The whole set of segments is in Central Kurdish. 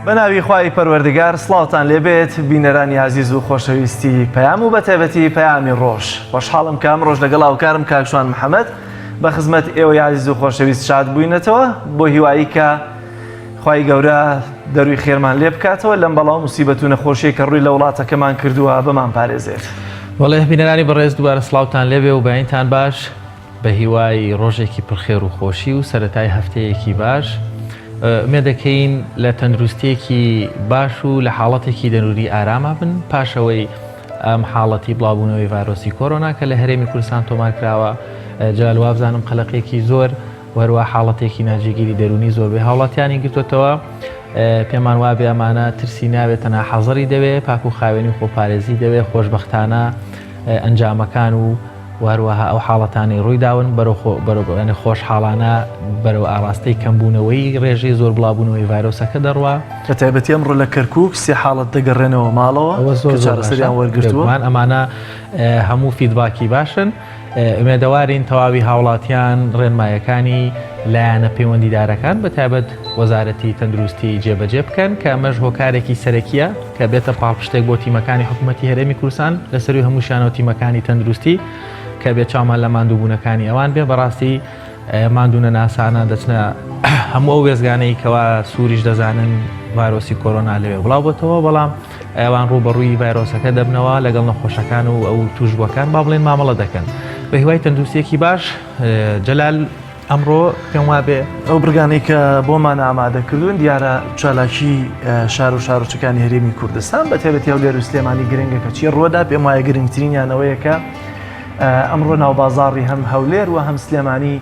بەناوی خوای پەروەردگار سڵاوتان لێبێت بینەرانی ئازیز و خۆشەویستی پەیام و بەتایبەتی پەیامی ڕۆژ خۆشحاڵم کە ئەمڕۆش لەگەڵ هاوکارم کاک شوان محەمەد بە خزمەت ئێوەی ئازیز و خۆشەویست شاد بووینەتەوە بۆ هیوایی کە خوای گەورە دەروی خێرمان لێ بکاتەوە لەم بەڵا و موسیبەت و نەخۆشیەی کە ڕووی لە وڵاتەکەمان کردووە بمان پارێزێت. بەڵێ بینەرانی بەڕێز دووبارە سڵاوتان لێبێ و بەینتان باش بە هیوای ڕۆژێکی پڕخێر و خۆشی و سەرەتای هەفتەیەکی باش ئومێدەکەین لە تەندروستیەکی باش و لە حاڵەتێکی دەروونی ئاراما بن پاشەوەی ئەم حاڵەتی بڵاوبوونەوەی ڤایرۆسی کۆرۆنا کە لە هەرێمی کوردستان تۆمار کراوە جلال وابزانم قەلەقێکی زۆر و هەروەها حاڵەتێکی ناجێگیری دەروونی زۆربەی هاوڵاتیانی گرتوتەوە پێمان وابێ ئەمانە ترسی ناوێت تەنها حەزەری دەوێ پاک و خاوێنی و خۆپارێزی دەوێ خۆشبەختانە ئەنجامەکان و و هەروەها ئەو حاڵەتانەی ڕوویداون بەرەو خۆشحاڵانە بەرەو ئاڕاستەی کەمبوونەوەی ڕێژەی زۆر بڵاوبوونەوەی ڤایرۆسەکە دەڕوا. بە تایبەتی ئەمڕۆ لە کەرکووک سێ حاڵەت دەگەڕێنەوە ماڵەوە ئەوە زۆر کە زۆر باشە. چارەسەریان وەرگرتووە. بێگومان ئەمانە هەموو feedback ی باشن. ئومێدەوارین تەواوی هاوڵاتیان ڕێنمایەکانی لایەنە پەیوەندیدارەکان بە تایبەت وەزارەتی تەندروستی جێبەجێ بکەن کە ئەمەش هۆکارێکی سەرەکیە کە بێتە پاڵپشتێک بۆ تیمەکانی حکوومەتی هەرێمی کوردستان لە سەروی هەمووشیانەوە تیمەکانی تەندروستی کە بێ چاومان لە ماندووبوونەکانی ئەوان بێ بەڕاستی ماندوونەناسانە دەچنە هەموو ئەو وێستگانەی کەوا سووریش دەزانن ڤایرۆسی کۆرۆنا لەوێ بڵاو بۆتەوە بەڵام ئەوان ڕووبەڕووی ڤایرۆسەکە دەبنەوە لەگەڵ نەخۆشەکان و ئەو توشبووەکان با بڵێن مامەڵە دەکەن بە هیوای تەندروستیەکی باش جەلال ئەمڕۆ پێم وابێ ئەو بڕگانەی کە بۆمان ئامادە کردوون دیارە چالاکی شار و شارۆچەکانی هەرێمی کوردستان بە تایبەتی هەولێر و سلێمانی گرنگە کە چی ڕوودا پێم وایە گرنگترینیان ئەوەیە کە ئەمڕۆ ناوبازاڕی هەم هەولێر و هەم سلێمانی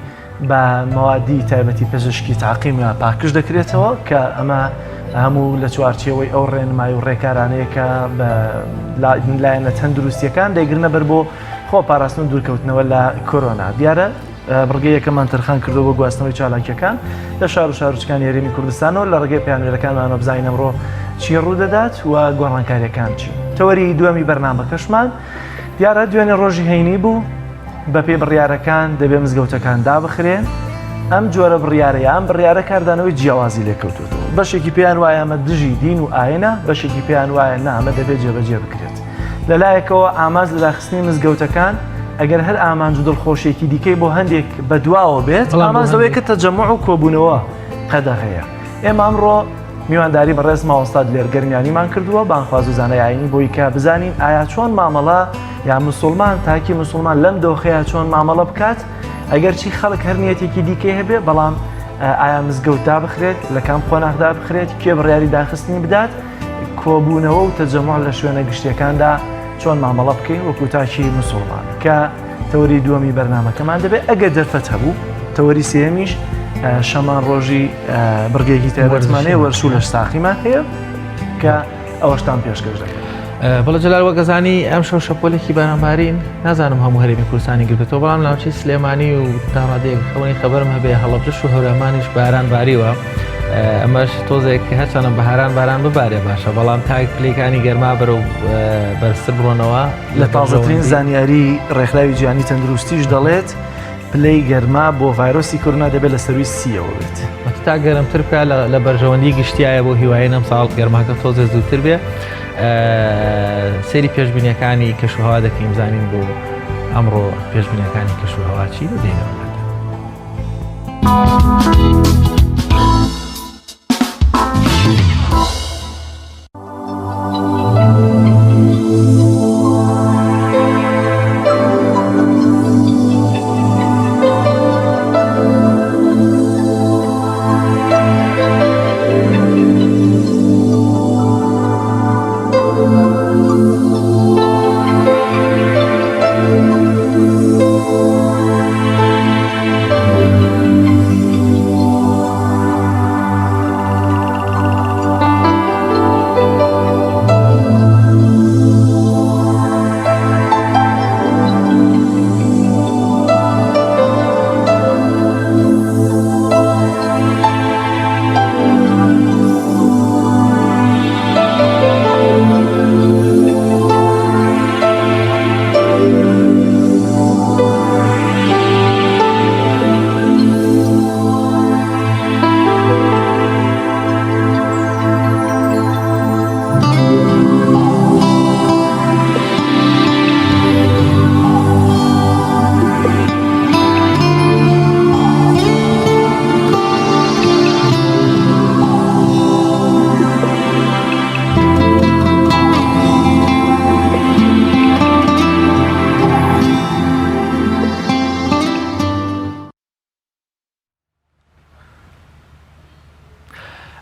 بە مەوادی تایبەتی پزیشکی تاقیم یا پاکژ دەکرێتەوە کە ئەمە هەموو لە چوارچێوەی ئەو ڕێنمای و ڕێکارانەیە کە بە لایەنە تەندروستیەکان دەیگرنە بەر بۆ خۆ پاراستن و دوورکەوتنەوە لە کۆرۆنا. دیارە بڕگەی یەکەمان تەرخان کردو بۆ گواستنەوەی چالاکیەکان لە شار و شارۆچکانی هەرێمی کوردستانەوە لە ڕێگەی پەیامنێرەکانمانەوە بزانین ئەمڕۆ چی ڕوودەدات و گۆڕانکاریەکان چی. تەوەری دووەمی بەرنامەکەشمان دیارە دوێنێ ڕۆژی هەینی بوو، بەپێی بڕیارەکان دەبێ مزگەوتەکان دابخرێن، ئەم جۆرە بڕیارە یا ئەم بڕیارە کاردانەوەی جیاوازی لێکەوتووەتەوە، بەشێکی پێیان وایە ئەمە دژی دین و ئاینە، بەشێکی پێیان وایە نا ئەمە دەبێت جێبەجێ بکرێت. لەلایەکەوە ئامانج لە داخستنی مزگەوتەکان ئەگەر هەر ئامانج و دڵخۆشیەکی دیکەی بۆ هەندێک بەدواوە بێت، ئامانج لەوەیە کە تەجەموع و کۆبوونەوە قەدەغەیە. ئێمە ئەمڕۆ میوانداری بەڕێز مامۆستا دلێر گەرمیانیمان کردووە، بانگخواز و زانای ئاینی بۆی کە بزانین ئایا چۆن مامەڵە یا مسوڵمان تاکی مسوڵمان لەم دۆخەیە چۆن مامەڵە بکات، ئەگەرچی خەڵک هەر نیەتێکی دیکەی هەبێ بەڵام ئایا مزگەوت دابخرێت، لە کام قۆناغ دابخرێت، کێ بڕیاری داخستنی بدات، کۆبوونەوە و تەجەموع لە شوێنە گشتیەکاندا چۆن مامەڵە بکەین وەکو تاکی مسوڵمان کە تەوەری دووەمی بەرنامەکەمان دەبێت ئەگەر دەرفەت هەبوو تەوەری سێیەمیش شەمان ڕۆژی بڕگێکی تایبەتمان هەیە وەرش و لەش ساخیمان هەیە کە ئەوەشتان پێشکەش دەکەن. بەڵێ جەلال وەگەزانی ئەم شەو شەپۆلێکی بارانبارین نازانم هەموو هەرێمی کوردستانی گرتەوە بەڵام ناوچەی سلێمانی و تا ڕادەیەک ئەوەی خەبەرم هەبێ هەڵەبجەش و هەورامانیش باران باریوە ئەمەش تۆزێک هەرچەنە بەهاران باران ببارێ باشە بەڵام تاک پلەکانی گەرما بەرەو بەرزتر بڕۆنەوە لە تازەترین زانیاری ڕێکخراوی جیهانی تەندروستیش دەڵێت پلەی گەرما بۆ ڤایرۆسی کۆرۆنا دەبێت لە سەروی سیەوە بێت. تا گەرمتر بکە لە بەرژەوەندی گشتیایە بۆ هیوایە ئەم ساڵ گەرماکە تۆزێ زووتر بێ سەیری پێشبینیەکانی کەشوهەوا دەکەین بزانین بۆ ئەمڕۆ پێشبینیەکانی کەشوهەوا چی دەدەینەوە.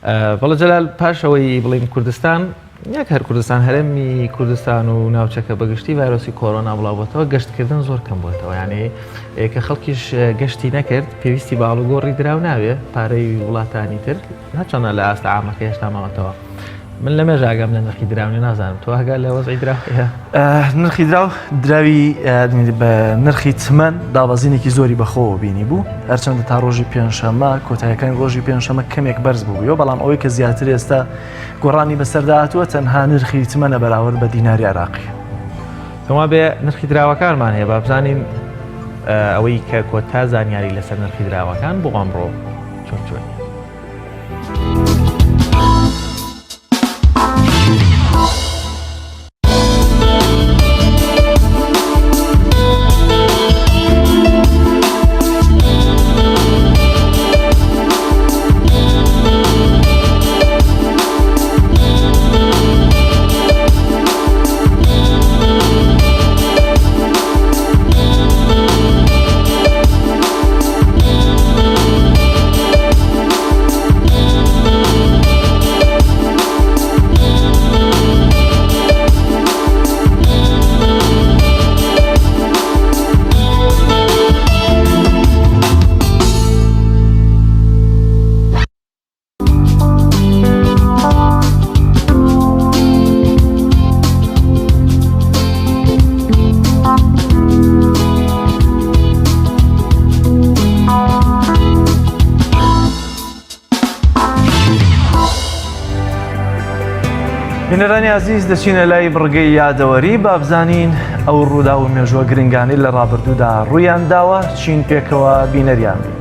بەڵێ جەلال پاش ئەوەی بڵین کوردستان یەک هەر کوردستان هەرێمی کوردستان و ناوچەکە بەگشتی ڤایرۆسی کۆرۆنا بڵاوبووەتەوە گەشتکردن زۆر کەم بووەتەوە یانێ کە خەڵکیش گەشتی نەکرد پێویستی بە ئاڵوگۆڕی دراو ناوێ پارەی وڵاتانی تر هەرچەندە لە ئاستە عامەکە هێشتا ماوەتەوە من لە مێژ ئاگام لە نرخی دراو نیە نازانم تۆ ئاگا لە وەزعی دراو هەیە؟ نرخی دراو دراوی بە نرخی تمەن دابەزینێکی زۆری بەخۆوە بینی بوو هەرچەندە تا ڕۆژی پێنجشەممە کۆتایەکانی ڕۆژی پێنجشەممە کەمێک بەرز بوویەوە بەڵام ئەوەی کە زیاتر ئێستا گۆڕانی بەسەردا هاتووە تەنها نرخی تمەنە بەراورد بە دیناری عێراقی. پێم بێ نرخی دراوەکانمان هەیە با بزانین ئەوەی کە کۆتا زانیاری لەسەر نرخی دراوەکان بۆ ئەمڕۆ چۆن چۆنیە. بینەرانی ئازیز دەچینە لای بڕگەی یادەوەری با بزانین ئەو ڕوودا و مێژوە گرنگانی لە ڕابردوودا ڕوویان داوە چین پێکەوە بینەریان بین.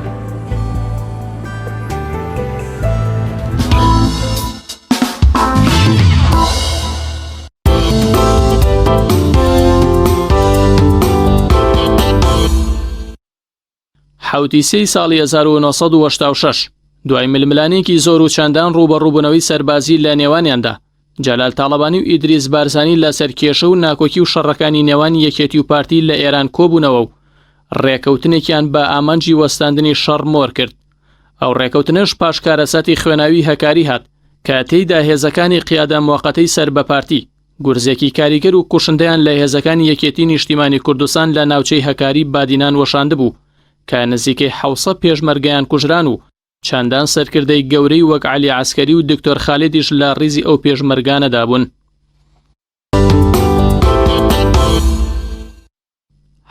حەوتی سێی ساڵی 1986 دوای ململانێکی زۆر و چەندان ڕووبەڕووبوونەوەی سەربازی لە نێوانیاندا جەلال تاڵەبانی و ئیدریس بارزانی لەسەر کێشە و ناکۆکی و شەڕەکانی نێوان یەکێتی و پارتی لە ئێران کۆبوونەوە و ڕێکەوتنێکیان بە ئامانجی وەستاندنی شەڕ مۆر کرد. ئەو ڕێکەوتنەش پاش کارەساتی خوێناوی هەکاری هات کە تێیدا هێزەکانی قیادە موەقەتەی سەر بە پارتی گورزێکی کاریگەر و کوشندەیان لە هێزەکانی یەکێتی نیشتیمانی کوردستان لە ناوچەی هەکاری بادینان وەشاندبوو کە نزیکەی 700 پێشمەرگەیان کوژران و چەندان سەرکردەی گەورەی وەک عەلی عەسکەری و دکتۆر خالیدیش لە ڕیزی ئەو پێشمەرگانەدا بوون.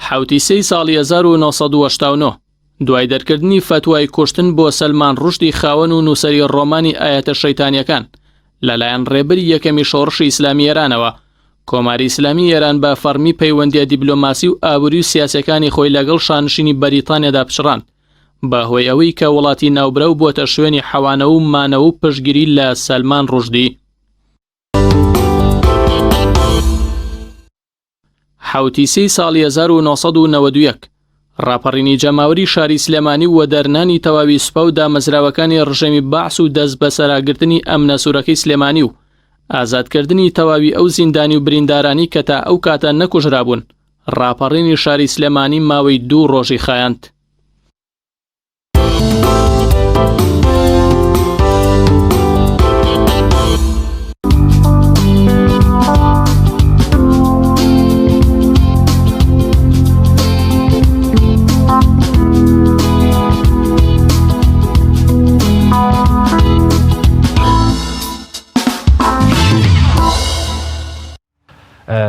حەوتی سێی ساڵی 1989 دوای دەرکردنی فەتوای کوشتن بۆ سەلمان ڕوشدی خاوەن و نووسەری ڕۆمانی ئایەتە شەیتانیەکان لەلایەن ڕێبەری یەکەمی شۆڕشی ئیسلامی ئێرانەوە کۆماری ئیسلامی ئێران بە فەڕمی پەیوەندیە دیبلۆماسی و ئابووری و سیاسەکانی خۆی لەگەڵ شانشینی بەریتانیادا پچڕاند بەهۆی ئەوەی کە وڵاتی ناوبراو بووەتە شوێنی حەوانەوە و مانەوە و پشتگیری لە سەلمان ڕوشدی. حەوتی سێی ساڵی 1991 ڕاپەڕینی جەماوەری شاری سلێمانی و وەدەرنانی تەواوی سوپا و دامەزراوەکانی ڕژێمی بەعس و دەست بەسەراگرتنی ئەمنە سوورەکەی سلێمانی و ئازادکردنی تەواوی ئەو زیندانی و بریندارانی کە تا ئەو کاتە نەکوژرابوون ڕاپەڕینی شاری سلێمانی ماوەی دوو ڕۆژی خایاند.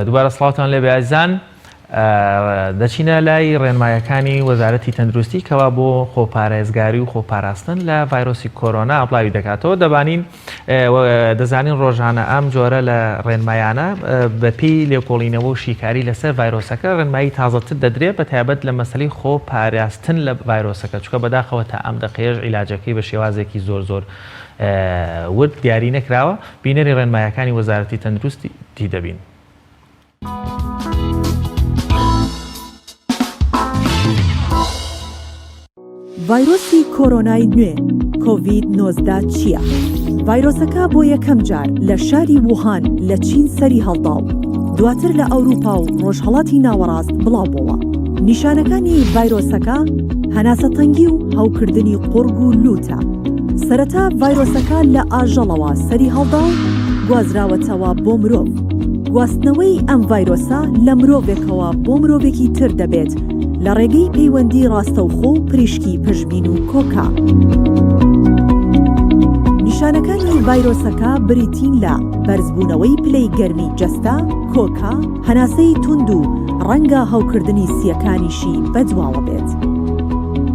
دووبارە سڵاوتان لێبێ ئازیزان دەچینە لای ڕێنمایەکانی وەزارەتی تەندروستی کەوا بۆ خۆپارێزگاری و خۆپاراستن لە ڤایرۆسی کۆرۆنا بڵاوی دەکاتەوە دەبانین دەزانین ڕۆژانە ئەم جۆرە لە ڕێنمایانە بەپی لێکۆڵینەوە و شیکاری لەسەر ڤایرۆسەکە ڕێنمایی تازەتر دەدرێت بە تایبەت لە مەسەلەی خۆپاراستن لە ڤایرۆسەکە چونکە بەداخەوە تا ئەم دەقەیەش عیلاجەکەی بە شێوازێکی زۆر زۆر ورد دیاری نەکراوە بینەری ڕێنمایەکانی وەزارەتی تەندروستی دەبین. ڤایرۆسی کۆرۆنای نوێ، کۆڤید 19 چییە؟ ڤایرۆسەکە بۆ یەکەم جار لە شاری ووهان لە چین سەری هەڵدا و دواتر لە ئەوروپا و ڕۆژهەڵاتی ناوەڕاست بڵاوبۆوە. نیشانەکانی ڤایرۆسەکە هەناسەتەنگی و هەوکردنی قوڕگ و لووتە. سەرەتا ڤایرۆسەکە لە ئاژەڵەوە سەری هەڵدا و گوازراوەتەوە بۆ مرۆڤ. گواستنەوەی ئەم ڤایرۆسە لە مرۆڤێکەوە بۆ مرۆڤێکی تر دەبێت لە ڕێگەی پەیوەندی ڕاستەوخۆ و پریشکی پژمین و کۆکە. نیشانەکانی ڤایرۆسەکە بریتین لە بەرزبوونەوەی پلەی گەرمی جەستە، کۆکە، هەناسەی توند و ڕەنگە هەوکردنی سییەکانیشی بەدواوە بێت.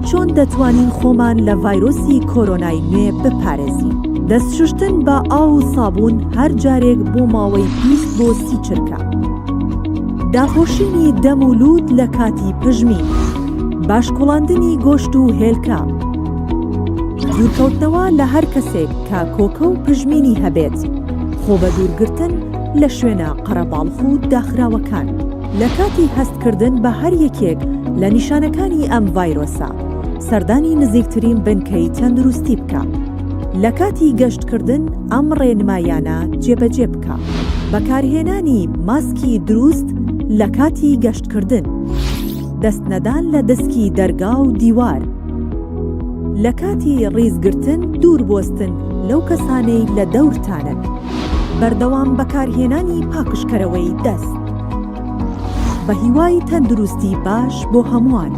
چۆن دەتوانین خۆمان لە ڤایرۆسی کۆرۆنای نوێ بپارێزین؟ دەست شوشتن بە ئاو و سابوون هەر جارێک بۆ ماوەی 20 بۆ 30 چرکە. داپۆشینی دەم و لووت لە کاتی پژمین. باش کوڵاندنی گۆشت و هێلکە. دوورکەوتنەوە لە هەر کەسێک کە کۆکە و پژمینی هەبێت. خۆ بەدوورگرتن لە شوێنە قەرەباڵخ و داخراوەکان. لە کاتی هەستکردن بە هەر یەکێک لە نیشانەکانی ئەم ڤایرۆسە، سەردانی نزیکترین بنکەی تەندروستی بکە. لە کاتی گەشتکردن ئەم ڕێنمایانە جێبەجێ بکە. بەکارهێنانی ماسکی دروست لە کاتی گەشتکردن. دەست نەدان لە دەسکی دەرگا و دیوار. لە کاتی ڕیزگرتن دوور بوەستن لەو کەسانەی لە دەورتانن. بەردەوام بەکارهێنانی پاکژکەرەوەی دەست. بە هیوای تەندروستی باش بۆ هەمووان.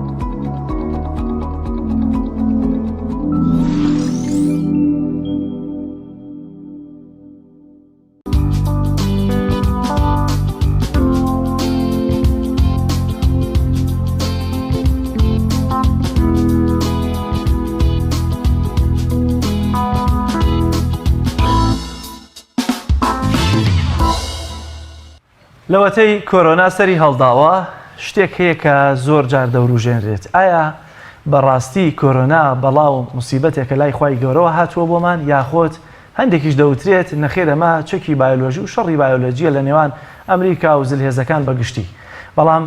لەوەتەی کۆرۆنا سەری هەڵداوە شتێک هەیە کە زۆر جار دەوروژێنرێت ئایا بەڕاستی کۆرۆنا بەڵا و موسیبەتێکە لای خوای گەورەوە هاتووە بۆمان یاخۆت هەندێکیش دەوترێت نەخێر ئەمە چەکی بایۆلۆژی و شەڕی بایۆلۆجیە لە نێوان ئەمریکا و زلهێزەکان بە گشتی بەڵام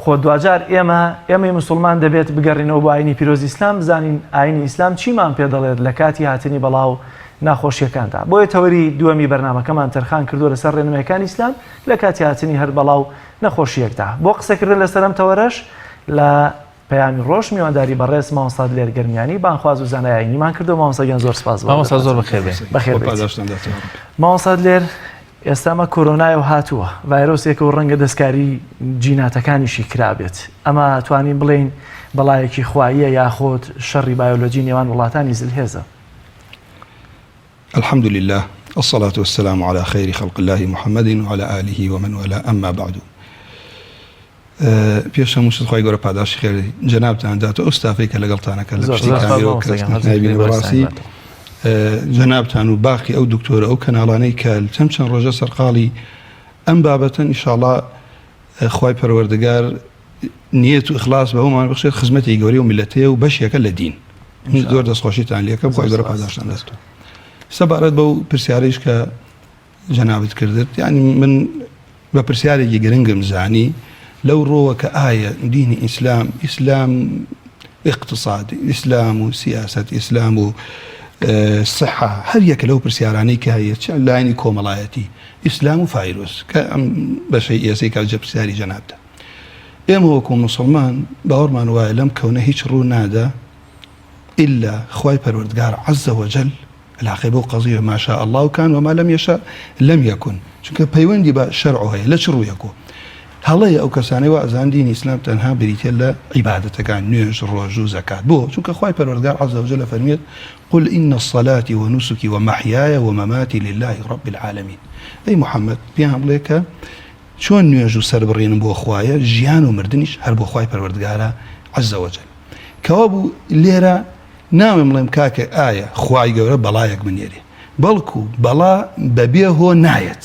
خۆ دواجار ئێمە ئێمەی مسلمان دەبێت بگەڕینەوە بۆ ئاینی پیرۆزی ئیسلام بزانین ئاینی ئیسلام چیمان پێ دەڵێت لە کاتی هاتنی بەڵا و ناخۆشیەکاندا بۆیە تەوەری دووەمی بەرنامەکەمان تەرخان کردووە لەسەر ڕێنمایەکانی ئیسلام لە کاتی هاتنی هەر بەڵا و نەخۆشیەکدا بۆ قسەکردن لەسەر ئەم تەوەرەش لە پەیامی ڕۆژ میوانداری بەڕێز مامۆستا دلێر گەرمیانی بانگخواز و زانای ئاینیمان کردو مامۆستا گیان زۆر سپاس بۆ مامۆستا زۆر بەخێر بێن بەخێر بێیت مامۆستا دلێر ئێستا ئەمە کۆرۆنایە و هاتووە ڤایرۆسێکە و ڕەنگە دەستکاری جیناتەکانیشی کرابێت ئەمە توانین بڵێین بەڵایەکی خواییە یاخۆت شەڕی بایۆلۆجی نێوان وڵاتانی زلهێزە الحمد لله الصلاة والسلام على خير خلق الله محمد وعلى آله ومن والاه أما بعد پێش هەموو شت خوای گەورە پاداشتی خێری جەنابتان دات و ئەو ستافەی کە لەگەڵتانە کە لە پشتی کامێرەوە کەس نایبینێ بەڕاستی جەنابتان و باقی ئەو دکتۆرە ئەو کەناڵانەی کە چەند چەند ڕۆژە سەرقاڵی ئەم بابەتەن ئیشاڵا خوای پەروەردگار نیەت و ئیخلاص بە هەموومان بەخشێت خزمەتی گەورەی و میللەتەیە و بەشێکە لە دین زۆر دەستخۆشیتان لێکەم خوای گەورە پاداشتان دەست سەبارەت بەو پرسیارەیش کە جەنابت کردت یانی من بە پرسیارێکی گرنگم زانی لەو ڕۆوە کە ئایا دینی ئیسلام ئیسلام اقتصاد ئیسلام و سیاست ئیسلام و صحە هەر یەکە لەو پرسیارانەی کە هەیە چ لایەنی کۆمەڵایەتی ئیسلام و فایرۆس کە ئەم بەشەی ئێسەی کە جە پرسیاری جەنابتە ئێمە وەکو مسلمان باوەڕمان وایە لەم کەونە هیچ ڕوو نادا ئیلا خوای پەروەردگار عز وجل علاقەی بەو قەزیە ما شاء اللە کان وما لم یشاء لم یکن چونکە پەیوەندی بە شەرع هەیە لە چ ڕوویەکۆ هەڵەیە ئەو کەسانەی وا ئەزان دینی ئیسلام تەنها بریتیە لە عیبادەتەکان نوێژ ڕۆژوو زەکات بۆ چونکە خوای پەروەردگار عز وجل فەرموێت قل إن صلاتي ونسكي ومحياي ومماتي لله رب العالمين ئەی محمد پێیان بڵێ کە چۆن نوێژ و سەربڕینم بۆ خوایە ژیان و مردنیش هەر بۆ خوای پەروەردگارە عز وجل کەوابوو لێرە ناوێم بڵێم کاکە ئایا خوای گەورە بەڵایەک بنێرێ بەڵکو بەڵا بەبێ هۆ نایەت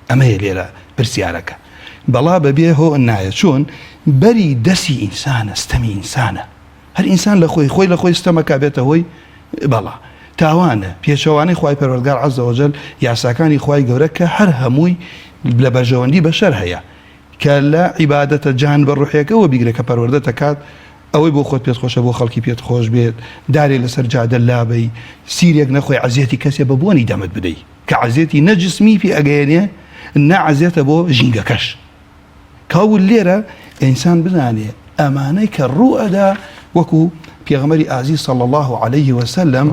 ئەمەیە لێرە پرسیارەکە بەڵا بەبێ هۆ نایەت چۆن بەری دەسی ئینسانە ستەمی ئینسانە هەر ئینسان لە خۆی خۆی لە خۆی ستەمەکە بێتە هۆی بەڵا تاوانە پێچەوانەی خوای پەروەردگار عز وجل یاساکانی خوای گەورە کە هەر هەمووی لە بەرژەوەندی بەشەر هەیە کە لە عیبادەتە جان بە ڕوحیەکەوە بیگرە کە پەروەردە دەکات ئەوەی بۆ خۆت پێت خۆشە بۆ خەڵکی پێت خۆش بێت دارێ لەسەر جادە لابەی سیرێک نەخۆی عەزیەتی کەسێ بە بۆنی دەمت بدەی کە عەزیەتی نە جسمی پێ ئەگەیەنێ نە عەزیەتە بۆ ژینگەکەش کاول لێرە ئینسان بزانێ ئەمانەی کە ڕوو ئەدا وەکو پێغەمبەری ئازیز صلی الله علیه وسلم.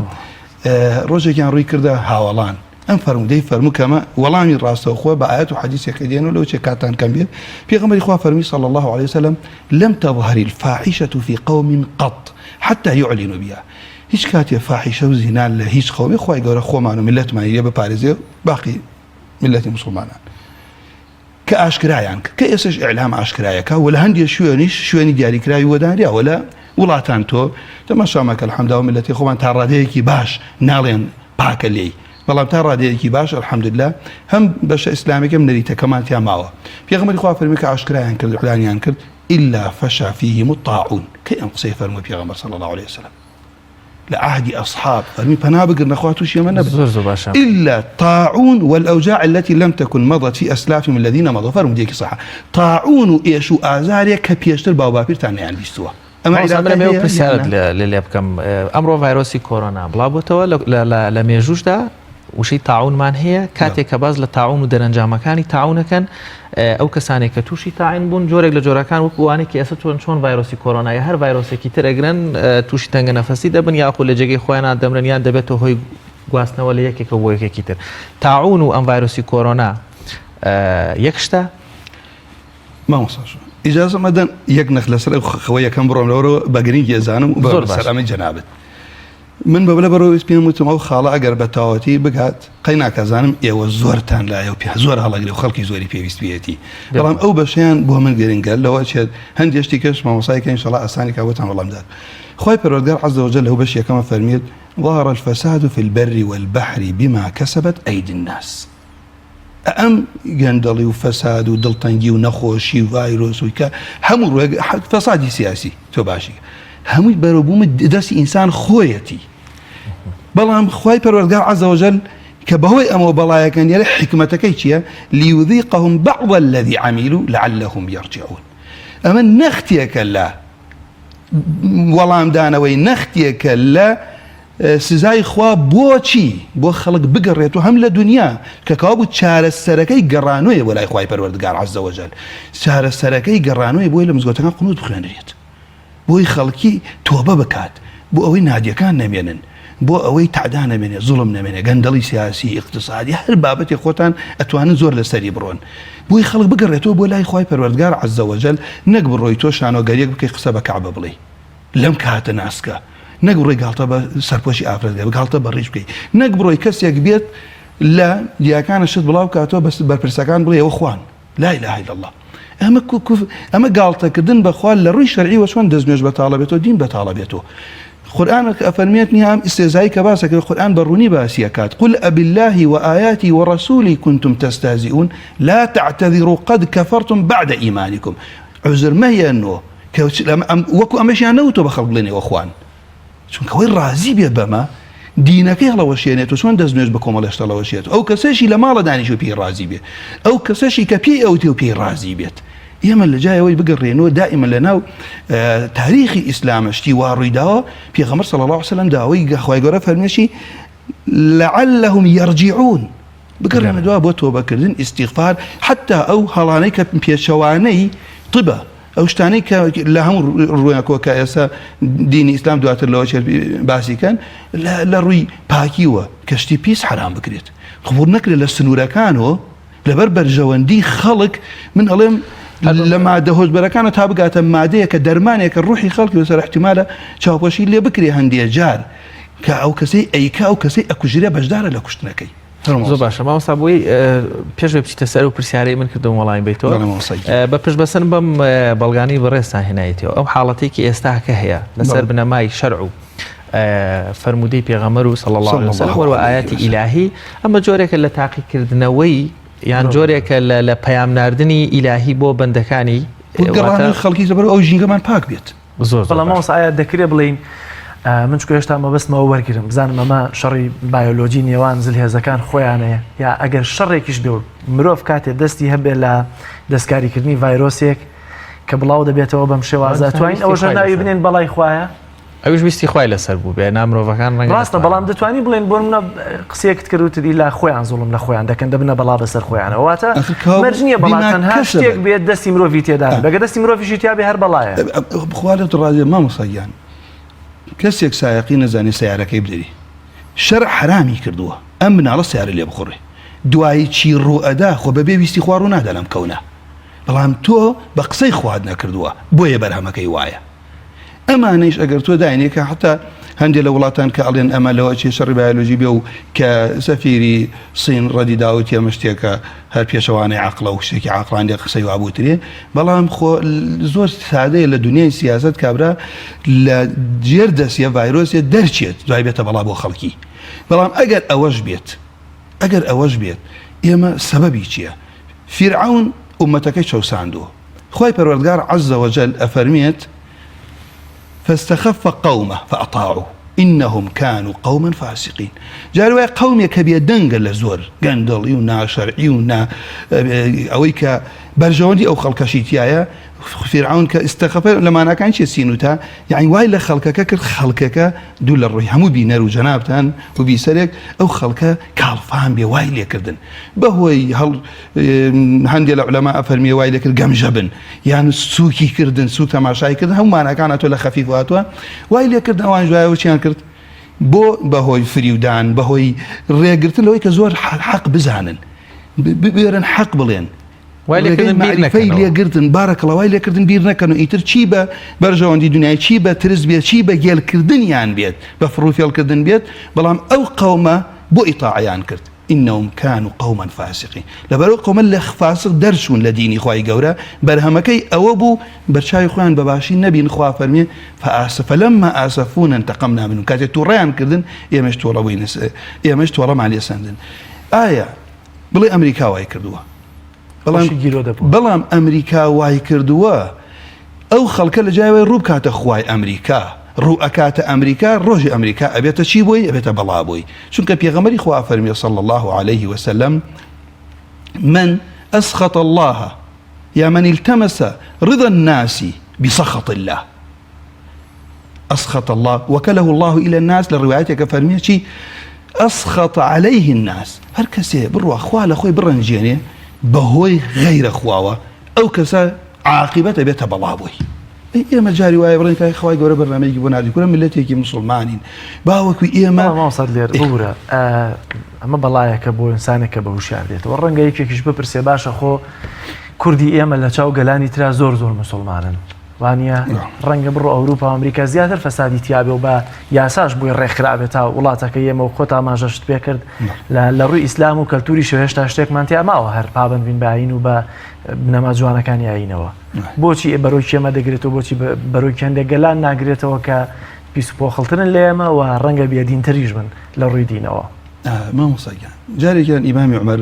ڕۆژێکیان ڕووی کردە هاوەڵان ئەم فەرموودەی فەرموو کەمە وەڵامی ڕاستەوخۆ بە ئاەت و حەدیثێکە دێن و لەو چێ کاتان کەم بێت پێغەمبەری خوا فەرمی صلی الله عليه وسلم لم تظهر الفاحشة في قوم قط حتى يعلنوا بها هیچ کاتێ فاحیشە و زینا لە هیچ قەومی خوای گەورە خۆمان و میللەتمانی لێ بپارێزێ باقی میللەتی موسڵمانان کە ئاشکرایان کرد کە ئێسش ئیعلام ئاشکرایەکە و لە هەندێک شوێنیش شوێنی دیاریکراوی وەدانرا لە وڵاتان تۆ تەماشامەکە الحمدلله و میللەتی خۆمان تا ڕادەیەکی باش ناڵێن پاکە لێی بەڵام تا ڕادەیەکی باش الحمدلله هەم بەشە ئیسلامیەکەم نەریتەکەمان تیا ماوە پێغەمبەری خوا فەرمی کە ئاشکرایان کرد ئیعلانیان کرد إلا فشا فيهم الطاعون کەی ئەم قسەی فەرمووی پێغەمبەر صلی الله علیه وسلم لە عهدی ئەصحاب فەرمی پەنا بگرنە خوا تووشی ئەمە نەبن زۆر زۆر باشە إلا طاعون والأوجاع التي لم تكن مضت في أسلافهم الذين مضوا فەرموودەیەکی صحە طاعون و ئێش و ئازارێک کە پێشتر باوباپیرتان نەیان بیستووە ئەمە مامۆستا من عیلاقەی ئەمەوێ هەیە یان پرسیارت نا؟ لێ لێ بکەم ئەمڕۆ ڤایرۆسی کۆرۆنا بڵاو بۆتەوە لە مێژووشدا وشەی تاعونمان هەیە کاتێک کە باس لە تاعون و دەرەنجامەکانی تاعونەکەن ئەو کەسانێک کە تووشی تاعین بوون جۆرێک لە جۆرەکان وەکو ئەوانەی کە ئێستا چۆن چۆن ڤایرۆسی کۆرۆنا یا هەر ڤایرۆسێکی تر ئەگرن تووشی تەنگە نەفەسی دەبن یاخود لە جێگەی خۆیان دەمرن یان دەبێتە هۆی گواستنەوە لە یەکێکە بۆ یەکێکی تر تاعون و ئەم ڤایرۆسی کۆرۆنا یەک شتە؟ مامۆستا شوان ئیجازە مەدەن یەک نەخ لەسەر ئەو خەوە یەکەم بڕۆم لەوەرەوە بە گرنگی ئەزانم و زۆر بە باش. سەر ئەمەی جەنابت من بە لەبەرەوە پێم وتم ئەو خاڵە ئەگەر بە تەواوەتی بگات قەی ناکا زانم ئێوە زۆرتان لایە و پێ زۆر هەڵەگرێ و خەڵکی زۆری پێویست پێیەتی بەڵام ئەو بەشیان بۆ من گرنگە لەوە چێت هەندێک شتی کەش مامۆسای کە ئینشەڵا ئاسانی کا بۆتان وەڵام دات خوای پەروەردگار عز وجل لەو بەش یەکەمە فەرمیێت ظهر الفساد في البر والبحر بما كسبت أيدي الناس ئەم گەندەڵی و فەساد و دڵتەنگی و نەخۆشی و ڤایرۆس و کە هەموو ڕێگ فەسادی سیاسی تۆ باشی هەمووی بەرەبووم دەستی ئینسان خۆیەتی بەڵام خوای پەروەردگار عز وجل کە بەهۆی ئەمەوە بەڵایەکان یارە حکمەتەکەی چییە ليذيقهم بعض الذي عملوا لعلهم يرجعون ئەمە نەختێکە لە وەڵامدانەوەی نەختێکە لە سزای خوا بۆچی بۆ خەڵک بگەڕێت و هەم لە دونیا کە کەوابوو چارەسەرەکەی گەڕانۆیە بۆ لای خوای پەروەردگار عز وجل چارەسەرەکەی گەڕانۆیە بۆی لە مزگەوتەکان قنوت بخوێنرێت بۆی خەڵکی تۆبە بکات بۆ ئەوەی نادیەکان نەمێنن بۆ ئەوەی تەعدا نەمێنێ زوڵم نەمێنێ گەندەڵی سیاسی ئیقتسادی هەر بابەتی خۆتان ئەتوانن زۆر لەسەری بڕۆن بۆی خەڵک بگەڕێتەوە بۆ لای خوای پەروەردگار عز وجل نەک بڕۆی تۆ شانۆگەریەک بکەی قسە بە کەعبە بڵێی لەم کاتە ناسکە نەک بڕۆی گاڵتە بە سەرپۆشی ئافرەت بکەی گاڵتە بە ڕیش بکەی نەک بڕۆی کەسێک بێت لە دیاکانە شت بڵاو کاتەوە بەس بەرپرسەکان بڵێ ئەوە خوان لا اله الا الله ئەمە کوف ئەمە گاڵتەکردن بەخوا لە ڕووی شەرعی وە چۆن دەستنوێژ بەتاڵە بێتەوە دین بەتاڵە بێتەوە قورآن ئەفەرمێت نییە ئەم ئیستێزایی کە باسەکە قورآن بە ڕوونی باسی ئەکات قل أبالله وآياته ورسوله كنتم تستهزئون لا تعتذروا قد كفرتم بعد إيمانكم عذر مەهێنۆ کە وەکو ئەمەشیان نەوتۆ بە خەڵک بڵێن ئێوە خوان چونکە ئەوەی ڕازی بێ بەمە دینەکەی هەڵەوەشێنێت و چۆن دەستنوێژ بە کۆمەڵێ شت هەڵەوەشێت ئەو کەسەشی لە ماڵە دانیش و پێی ڕازی بێ ئەو کەسەشی کە پێی ئەوتێ و پێی ڕازی بێت ئێمە لە جای ئەوەی بگەڕێنەوە دائیمە لە ناو تاریخی ئیسلامە شتی وا ڕوویداوە پێغەمبەر صلی الله علیه وسلم داوای خوای گەورە فەرمیشی لعلهم يرجعون بگەڕێنە دوا بۆ تۆبەکردن ئیستیغفار حتا ئەو هەڵانەی کە پێچەوانەی طبە ئەو شتانەی کە لە هەموو ڕوویەکەوە کە ئێستا دینی ئیسلام دواتر لەوە چێت باسی کەن لە ڕووی پاکیوە کە شتی پیس حرام بکرێت قبول نەکرێت لە سنوورەکانەوە لەبەر بەرژەوەندی خەڵک من ئەڵێم لە مادە هۆشبەرەکانە تا بگاتە مادەیە کە دەرمانێکە ڕوحی خەڵکی لەسەر احتیمالە چاوپۆشی لێ بکرێ هەندێ جار کە ئەو کەسەی ئەیکا ئەو کەسەی ئەکوژرێ بەشدارە لە کوشتنەکەی. زۆر باشە مامۆستا بۆی پێش بە بچیتە سەر و پرسیارەی من کردم وەڵامی بیتەوە بە پشت بەسن بەم بەڵگانی بەڕێزتان هێنایتەوە ئەو حاڵەتێکی ئێستا کە هەیە لەسەر بنەمای شەرع و فەرموودەی پێغەمبەر و صلی الله علیه وسلم و ئاەتی ئیلاهی ئەمە جۆرێکە لە تاقیکردنەوەی یان جۆرێکە لە پەیام ناردنی ئیلاهی بۆ بەندەکانی خەڵکی زەبەر ئەو ژینگەمان پاک بێت زۆر بەڵام مامۆستا ئایا دەکرێ بڵێین من چکە هێشتا مەبەستمەوە وەرگرم بزانم ئەمە شەڕی بایۆلۆجی نێوان زلهێزەکان خۆیانەیە یا ئەگەر شەڕێکیش بێ و مرۆڤ کاتێ دەستی هەبێ لە دەستکاریکردنی ڤایرۆسێک کە بڵاو دەبێتەوە بەم شێوازە توانین ئەوەش ناوی بنێن بەڵای خوایە ئەویش ویستی خوای لەسەر بوو بێ نا مرۆڤەکان ڕەنگە ڕاستە بەڵام دەتوانی بڵێن بۆ منە قسەیەکت کرد وتت ئیلا خۆیان زوڵم لە خۆیان دەکەن دەبنە بەڵا بەسەر خۆیانەوە واتە مەرج نییە بەڵا تەنها شتێک بێت دەستی مرۆڤی تێدا بەگە دەستی مرۆڤیشی تیا بێ هەر بەڵایە خوا لێت ڕازی مامۆستا گیان کەسێک سایەقی نەزانێ سەیارەکەی بدەری. شەرع حەرامی کردووە ئەم مناڵە سەیارە لێ بخوڕێ دوایی چی ڕوو ئەدا خۆ بەبێ ویستی خوا ڕوو نادا لەم کەونە بەڵام تۆ بە قسەی خوات نەکردووە بۆیە بەرهەمەکەی وایە ئەمانەیش ئەگەر تۆ داینێ کە حتا هەندێک لە وڵاتان کە ئەڵێن ئەمە لەوە چێ شەڕی بایۆلۆژی بێ و کە سەفیری سین ڕەدی داوتی ئەمە شتێکە هەر پێشەوانەی عەقڵە و شتێکی عەقڵانیە قسەی وا بوترێ بەڵام خۆ زۆر سادەیە لە دنیای سیاسەت کابرا لە ژێر دەستیە ڤایرۆسێ دەرچێت دوای بێتە بەڵا بۆ خەڵکی بەڵام ئەگەر ئەوەش بێت ئەگەر ئەوەش بێت ئێمە سەبەبی چییە فیرعەون ئومەتەکەی چەوساندووە خوای پەروەردگار عز وجل ئەفەرمێت فاستخف قومه فاطاعوه انهم كانوا قوما فاسقین جاری وایە قەومێک کە بێدەنگە لە زۆر گەندەڵی و ناشەرعی و نا ئەوەی کە بەرژەوەندی ئەو خەڵکەشی تایە فیرعون کە استخف لە ماناکان چیە سین و تا یعنی وای لە خەڵکەکە کرد خەڵکەکە دوو لە ڕووی هەموو بینەر و جەنابتان و بیسەرێک ئەو خەڵکە کاڵفام بێ وای لێکردن بەهۆی هەڵ هەندێ لە عولەما ئەفەرمیێ وای لێکرد گەمژە بن یان سوکی کردن سوک تەماشای کردن هەموو ماناکان هاتووە لە خەفیف هاتووە وای لێکردن ئەوان دوایەوە چیان کرد بۆ بەهۆی فریودان بەهۆی ڕێگرتن لەوەی کە زۆر حەق بزانن ببێرن حەق بڵێن وای لێکردن بیر مەعریفەی نەکەنەوە. لێگرتن بارەکەڵا وای لێکردن بیر نەکەن و ئیتر چی بە بەرژەوەندی دنیای چی بە ترس بێت چی بە گێلکردنیان بێت بە فڕوفێڵکردن بێت بەڵام ئەو قەومە بۆ ئیتاعیان کرد انهم کانوا قوما فاسقین لەبەرئەوە قەومە لە فاسق دەرچوون لە دینی خوای گەورە بەرهەمەکەی ئەوە بوو بەرچاوی خۆیان بەباشی نەبین خوا فەرمی فآس فلما آسفونا انتقمنا منهم کاتێ توڕەیان کردن ئێمەش تۆڵە بووین ئێمەش تۆڵەمان لێ سەندن ئایا بڵێ ئەمریکا وای کردووە بەڵام بەڵام ئەمریکا وای کردووە ئەو خەڵکە لە جای وای ڕوو بکاتە خوای ئەمریکا ڕوو ئەکاتە ئەمریکا ڕۆژی ئەمریکا ئەبێتە چی بۆی ئەبێتە بەڵا بۆی چونکە پێغەمبەری خوا فەرمی صلی الله علیه وسلم من اسخط الله یا من التمس رضا الناس بسخط الله اسخط اللە وکله اللە الی الناس لە ڕوایەتێکە فەرمیە چی اسخط علیه الناس هەر کەسێ بڕوا خوا لە خۆی بڕەنجێنێ بەهۆی غەیرە خواوە ئەو کەسە عاقبەتە بێتە بەڵا بۆی ئەی ئێمە جاری وایە بڵێن کای خوای گەورە بەرنامەیەکی بۆ ناردی کورە میللەتێکی موسڵمانین باوەکو ئێمە مامۆستا دلێر ببورە ئەمە بەڵایەکە بۆ ئینسانێک کە بە هوشیار دێتەوە ڕەنگە یەکێکیش بپرسێ باشە خۆ کوردی ئێمە لە چاو گەلانی ترا زۆر زۆر مسلمانن وانیە؟ ڕەنگە بڕۆ ئەوروپا و ئەمریکا زیاتر فەسادی تیابێ و بە یاساش بۆی ڕێکخرابێت تا وڵاتەکە ئێمە و خۆت ئاماژەشت پێ کرد لە ڕووی ئیسلام و کەلتوری شەو هێشتا شتێکمان تیا ماوە هەر پابند بین بە ئایین و بە بنەما جوانەکانی ئایینەوە بۆچی بەرۆکی ئێمە دەگرێتەوە بۆچی بەرۆکی هەندێک گەلان ناگرێتەوە کە پیس و پۆخڵترن لە ئێمە و ڕەنگە بێدینتریش بن لە ڕووی دینەوە مامۆستا گیان جارێکیان ئیمامی عومەر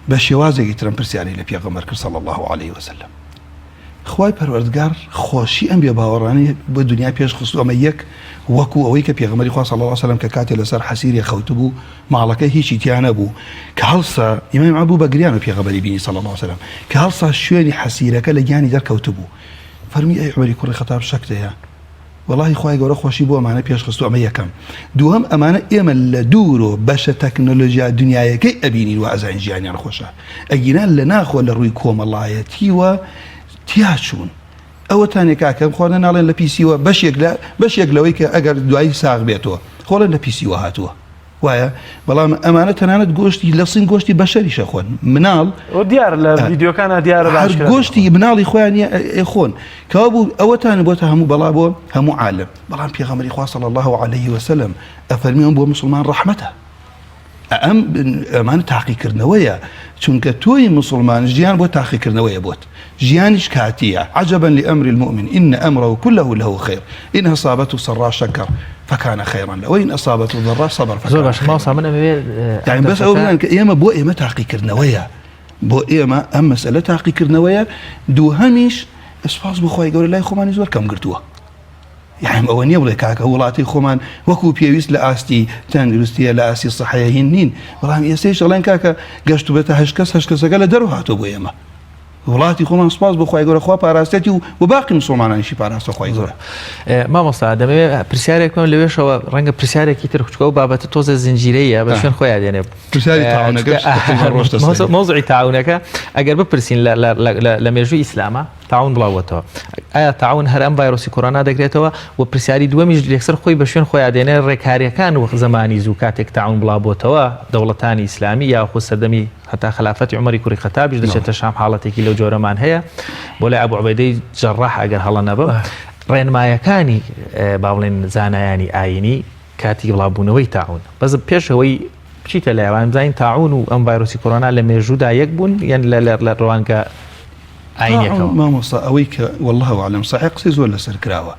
بە شێوازێکی ترم پرسیاری لە پێغەمبەر کرد صلی الله علیه وسلم خوای پەروەردگار خۆشی ئەم بێباوەڕانەی بۆ دنیا پێش خستووە ئەمە یەک وەکو ئەوەی کە پێغەمبەری خوا صلی اللە علیه وسلم کە کاتێ لەسەر حەسیرێ خەوتبوو ماڵەکەی هیچی تیا نەبوو کە هەڵسا ئیمام عەبوو بە گریان و پێغەمبەری بینی صلی اللە علیه وسلم کە هەڵسا شوێنی حەسیرەکە لە گیانی دەرکەوتبوو فەرمی ئەی عومەری کوڕی خەتاب شەکت هەیە وەڵاهی خوای گەورە خۆشی بۆ ئەمانە پێش خستووە ئەمە یەکەم دووهەم ئەمانە ئێمە لە دوورۆ بەشە تەکنەلۆژیا دنیایەکەی ئەبینین و ئەزانین ژیانیان خۆشە ئەگینا لە ناخۆ لە ڕووی کۆمەڵایەتیوە تیا چوون ئەوەتانێ کاکە خواردنە ناڵێن لە پیسیوە بەشێک لە بەشێک لەوەی کە ئەگەر دوایی ساغ بێتەوە خۆڵێن لە پیسیوە هاتووە وایە بەڵام ئەمانە تەنانەت گۆشتی لە سین گۆشتی بەشەریشە خۆن مناڵ دیار لە ڤیددیوکانە دیارە هەر گۆشتی مناڵی خۆیان خۆن کەوا بوو ئەوەتان بۆتە هەموو بەڵا بۆ هەموو عالم بەڵام پێغەمبەری خوا صلی الله علیه وسلم ئەفەرمی ئەم بۆ مسلمان ڕەحمەتە ئەم ئەمان تاقیکردنەوەیە چونکە تۆی مسلمان ژیان بۆ تاقیکردنەوەیە بۆت ژیانیش کاتییە، عجبا لامر المومن ان امره کله له خیر ان اصابته سراء شکر فکان خیرا له وان اصابته ضراء صبر فکان زۆر باشە مامۆستا من ئەمەوێ یانی بەس ئەوە بزانن کە ئێمە بۆ ئێمە تاقیکردنەوەیە بۆ ئێمە ئەم مەسئلە تاقیکردنەوەیە دووهەمیش سوپاس بۆ خوای گەورە لای خۆمانی زۆر کەم گرتووە یانی ئەوە نییە بڵێ کاکە وڵاتی خۆمان وەکو پێویست لە ئاستی تەندروستیە لە ئاستی سەحەیە هین نین بەڵام ئێستەیش ئەڵێن کاکە گەشتوبێتە هەشت کەس هەشت کەسەکە لە دەرەوە هاتووە بۆ ئێمە وڵاتی خۆمان سوپاس بۆ خوای گەورە خوا پاراستێتی و و باقی مسوڵمانانیشی پاراستە خوای گەورە. مامۆستا دەمەوێت پرسیارێک بکەم لەوێشەوە ڕەنگە پرسیارێکی تر چکە ئەو بابەتە تۆزێ زنجیرەیە بە شوێن خۆیان دێنێ پرسیاری تاعونەکەش تقریبا ڕۆشتە سەری. مەوزوعی تاعونەکە ئەگەر بپرسین لە مێژووی ئیسلامە. تاعون بڵاوبووەتەوە. ئایا تاعون هەر ئەم ڤایرۆسی کۆرۆنا دەگرێتەوە؟ و پرسیاری دووەمیش یەکسەر خۆی بە شوێن خۆیا دێنێ، ڕێکارییەکان وەک زەمانی زوو کاتێک تاعون بڵاوبووەتەوە، دەوڵەتانی ئیسلامی یاخود سەردەمی هەتا خەلافەتی عومەری کوڕی خەتابیش دەچێتە شام حاڵەتێکی لەو جۆرەمان هەیە بۆ لای ئەبو عوبەیدەی جەڕاح ئەگەر هەڵە نەبم ڕێنمایەکانی با بڵێن زانایانی ئایینی کاتی بڵاوبوونەوەی تاعون بەس پێش ئەوەی بچیتە لای ئەوان بزانین تاعون و ئەم ڤایرۆسی کۆرۆنا لە مێژوودا یەک بوون یان لە لە ڕوانگە ئاینیەکەوە؟ مامۆستا ئەوەی کە والله اعلم صحیح قسەی زۆر لەسەر کراوە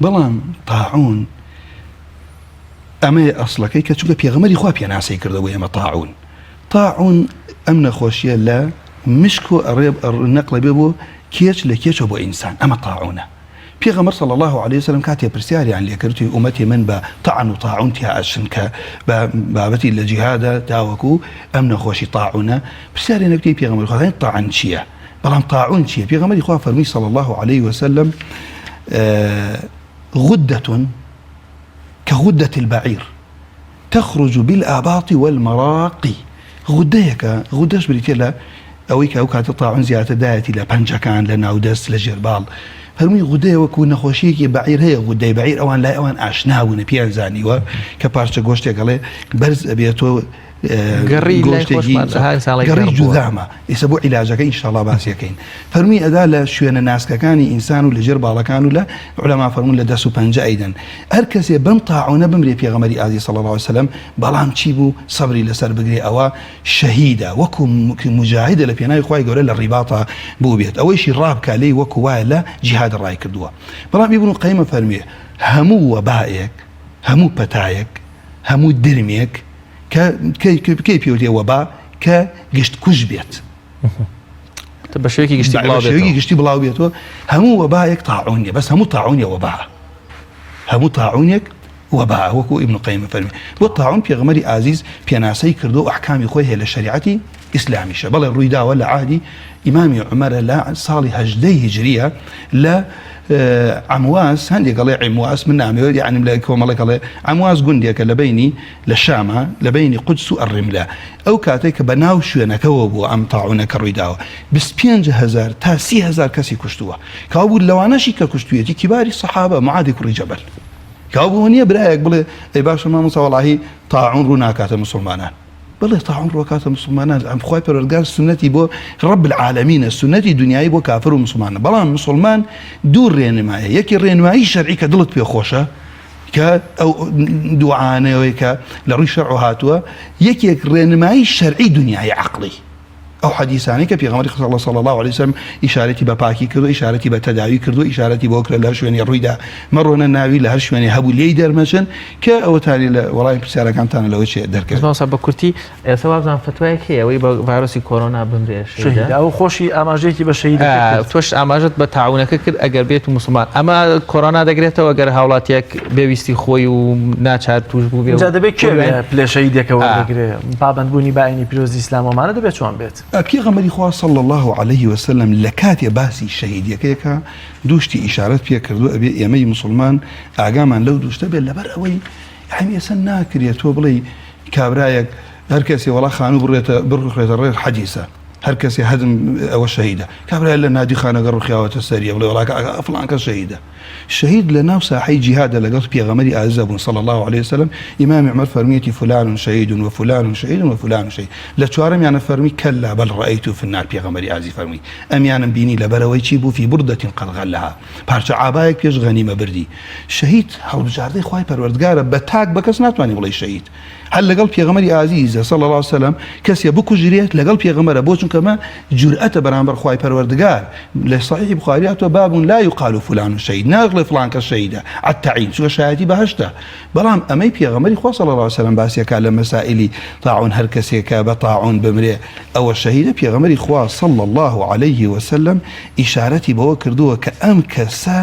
بەڵام تاعون ئەمەیە ئەسڵەکەی کە چونکە پێغەمبەری خوا پێناسەی کردە بۆ ئێمە تاعون تاعون ئەم نەخۆشیە لە مشک و ئەڕێ نەقلە بێ بۆ کێچ لە کێچە بۆ ئینسان ئەمە تاعونە پێغەمبەر صلی اللە علیە وسلم کاتێ پرسیاریان لێ کرد وتی ئومەتی من بە تەعن و تاعون تیا ئەچن کە بە بابەتی لە جیهادە تاوەکو ئەم نەخۆشی تاعونە پرسیاریان لێ کرد پێغەمبەری خوا تەعن چییە بەڵام تاعون چییە پێغەمبەری خوا فەرمووی صلی اللە علیه وسلم غدة كغدة البعير تخرج بالآباط والمراق غودەیەکە، غودەش بریتیە لە ئەوەی کە ئەو کاتە تاعون زیاتر دایەتی لە پەنجەکان، لە ناودەست، لە ژێر باڵ. فەرمووی غودەیە وەکو نەخۆشییەکی بەعیر هەیە، غودەی بەعیر ئەوان لای ئەوان ئاشنا بوونە پێیان زانیوە کە پارچە گۆشتێک ئەڵێ بەرز ئەبێتۆ گەڕی لای گۆشتێکی خۆشمان ها ئینسان ئەڵێ گەڕی گەڕ بووە. جوذامە ئێستا بۆ عیلاجەکە ئینشاڵا باسی ئەکەین. فەرمووی ئەدا لە شوێنە ناسکەکانی ئینسان و لە ژێر باڵەکان و لە عولەما فەرموون لە دەست و پەنجە ئەیدەن. هەر کەسێ بەم تاعونە بمرێ پێغەمبەری ئازیز صلی اللە علیە وسلم بەڵام چی بوو سەبری لەسەر بگرێ ئەوە شەهیدە وەکو موجاهیدە لە پێناوی خوای گەورە لە ڕیباطا بووبێت ئەوەیشی ڕابکا لێی وەکو وایە لە جیهاد ڕای کردووە بەڵام ئیبن قەیم فەرموێ هەموو وەبائێک هەموو پەتایەک هەموو درمێک کە کەی پێوتێ وەبا کە گشت کوژ بێت بە شێوەیەکی گشتی بڵاو بێتەوە گشتی بڵاو بێتەوە هەموو وەبایەک تاعون نیە بەس هەموو تاعونیە وەبا هەموو تاعونێک وەبا وەکو ئیبن قەیم فەرمی بۆ تاعون پێغەمبەری ئازیز پێناسەی کردو و ئەحکامی خۆی هەیە لە شەریعەتی ئیسلامیشە بەڵێ ڕوویداوە لە عهدی ئیمامی عومەرە لە ساڵی هەژدەی هیجریە لە عەمواس هەندێک ئەڵێ عیمواس من نامەوێت یعنی لە کۆمەڵێک ئەڵێ عەمواس گوندێکە لە بینی لە شامە لە بینی قودس و ئەڕیملە ئەو کاتێک کە بە ناو شوێنەکەوە بووە ئەم تاعونە کە ڕوویداوە 25 هەزار تا 30 هەزار کەسی کوشتووە کەوابوو لەوانەشی کە کوشتویەتی کیباری سەحابە معادی کوڕی جەبەل کەوابوو نییە برایەک بڵێ ئەی باشە مامۆستا وەڵاهی تاعون ڕوو ناکاتە مسوڵمانان بەڵێ تاعون ڕووەکاتە مسوڵمانان ئەم خوای پەروەردگار سوننەتی بۆ رب العالمینە سوننەتی دنیایی بۆ کافر و مسوڵمانە بەڵام مسوڵمان دوو ڕێنمایە یەکی ڕێنمایی شەرعی کە دڵت پێ خۆشە کە ئەو دوعانەوەی کە لە ڕووی شەرع هاتووە یەکێک ڕێنمایی شەرعی دنیای عەقڵی ئەو حەدیسانەی کە پێغەمبەری خودا اللە صلی اللە علیە وسلم ئیشارەتی بە پاکی کردو ئیشارەتی بە تەداوی کردو ئیشارەتی بۆ کرد لە هەر شوێنێ ڕوویدا مەڕۆنە ناوی لە هەر شوێنێ هەبوو لێی دەرمەچن کە ئەوەتانی لە وەڵامی پرسیارەکانتانە لەوە چێ دەرکەوێت. مامۆستا بە کورتی ئێستا وابزانم فەتوایەک هەیە ئەوەی بە ڤایرۆسی کۆرۆنا بمرێ شەهیدە. شەهیدە ئەو خۆشی ئاماژەیەکی بە شەهیدەکە کرد. تۆش ئاماژەت بە تاعونەکە کرد ئەگەر بێت و موسڵمان ئەمە کۆرۆنا دەگرێتەوە گەر هاوڵاتیەک بێ ویستی خۆی و ناچار توش بوو بێ جا دەبێت کێ پلە شەهیدەکە وەردەگرێ پابەندبوونی بە ئاینی پیرۆزی ئیسلام ومانە دەبێت چۆن بێت؟ پێغەمبەری خوا صلی اللە علیه وسلم لە کاتێ باسی شەهیدیەکەیەکە دوو شتی ئیشارەت پێ کردووە ئەبێ ئێمەی موسڵمان ئاگامان لەو دوو شتە بێت لەبەر ئەوەی یانی ئێستا ناکرێت تۆ بڵێی کابرایەک هەر کەسێ وەڵا خانوو بڕێتە بڕوخێتە ڕێ حەدیسە هەر کەسێ هەدم ئەوە شەهیدە کابرای لە نادی خانەگە ڕوخیاوەتە سەریە بڵێ وەڵا فڵان کەس شەهیدە شەهید لە ناو ساحەی جیهادە لەگەڵ پێغەمبەری ئازیزا بوون صلی اللە علیه وسلم ئیمامی عومەر فەرموویەتی فلان شهید و فلان شهید و فلان شهید لە چوارەمیانە فەرمی کلا بل رأیت فی النار پێغەمبەری ئازیز فەرمووی ئەمیانم بینی لەبەرەوەی چی بوو فی بردة قد غلها پارچە عابایەک پێش غەنیمە بردی شەهید هەڵبژاردەی خوای پەروەردگارە بە تاک بە کەس ناتوانانی بڵێی شەهید هەر لەگەڵ پێغەمبەری ئازیزە صلی اللە علیه وسلم کەسێ بکوژرێت لەگەڵ پێغەمبەرە بۆ چونکە مە جورئەتە بەرامبەر خوای پەروەردگار لە صحیح بخاری هاتووە باب لا یقال فلان شهید ناڵێ فلان کەس شەهیدە التعیین چونکە شایەتی بەهەشتە بەڵام ئەمەی پێغەمبەری خوا صلی اللە علیه وسلم باسیەکە لە مەسائلی طاعون هەر کەسێکە بە طاعون بمرێ ئەوە شەهیدە پێغەمبەری خوا صلی اللە علیه وسلم ئیشارەتی بەوە کردووە کە ئەم کەسە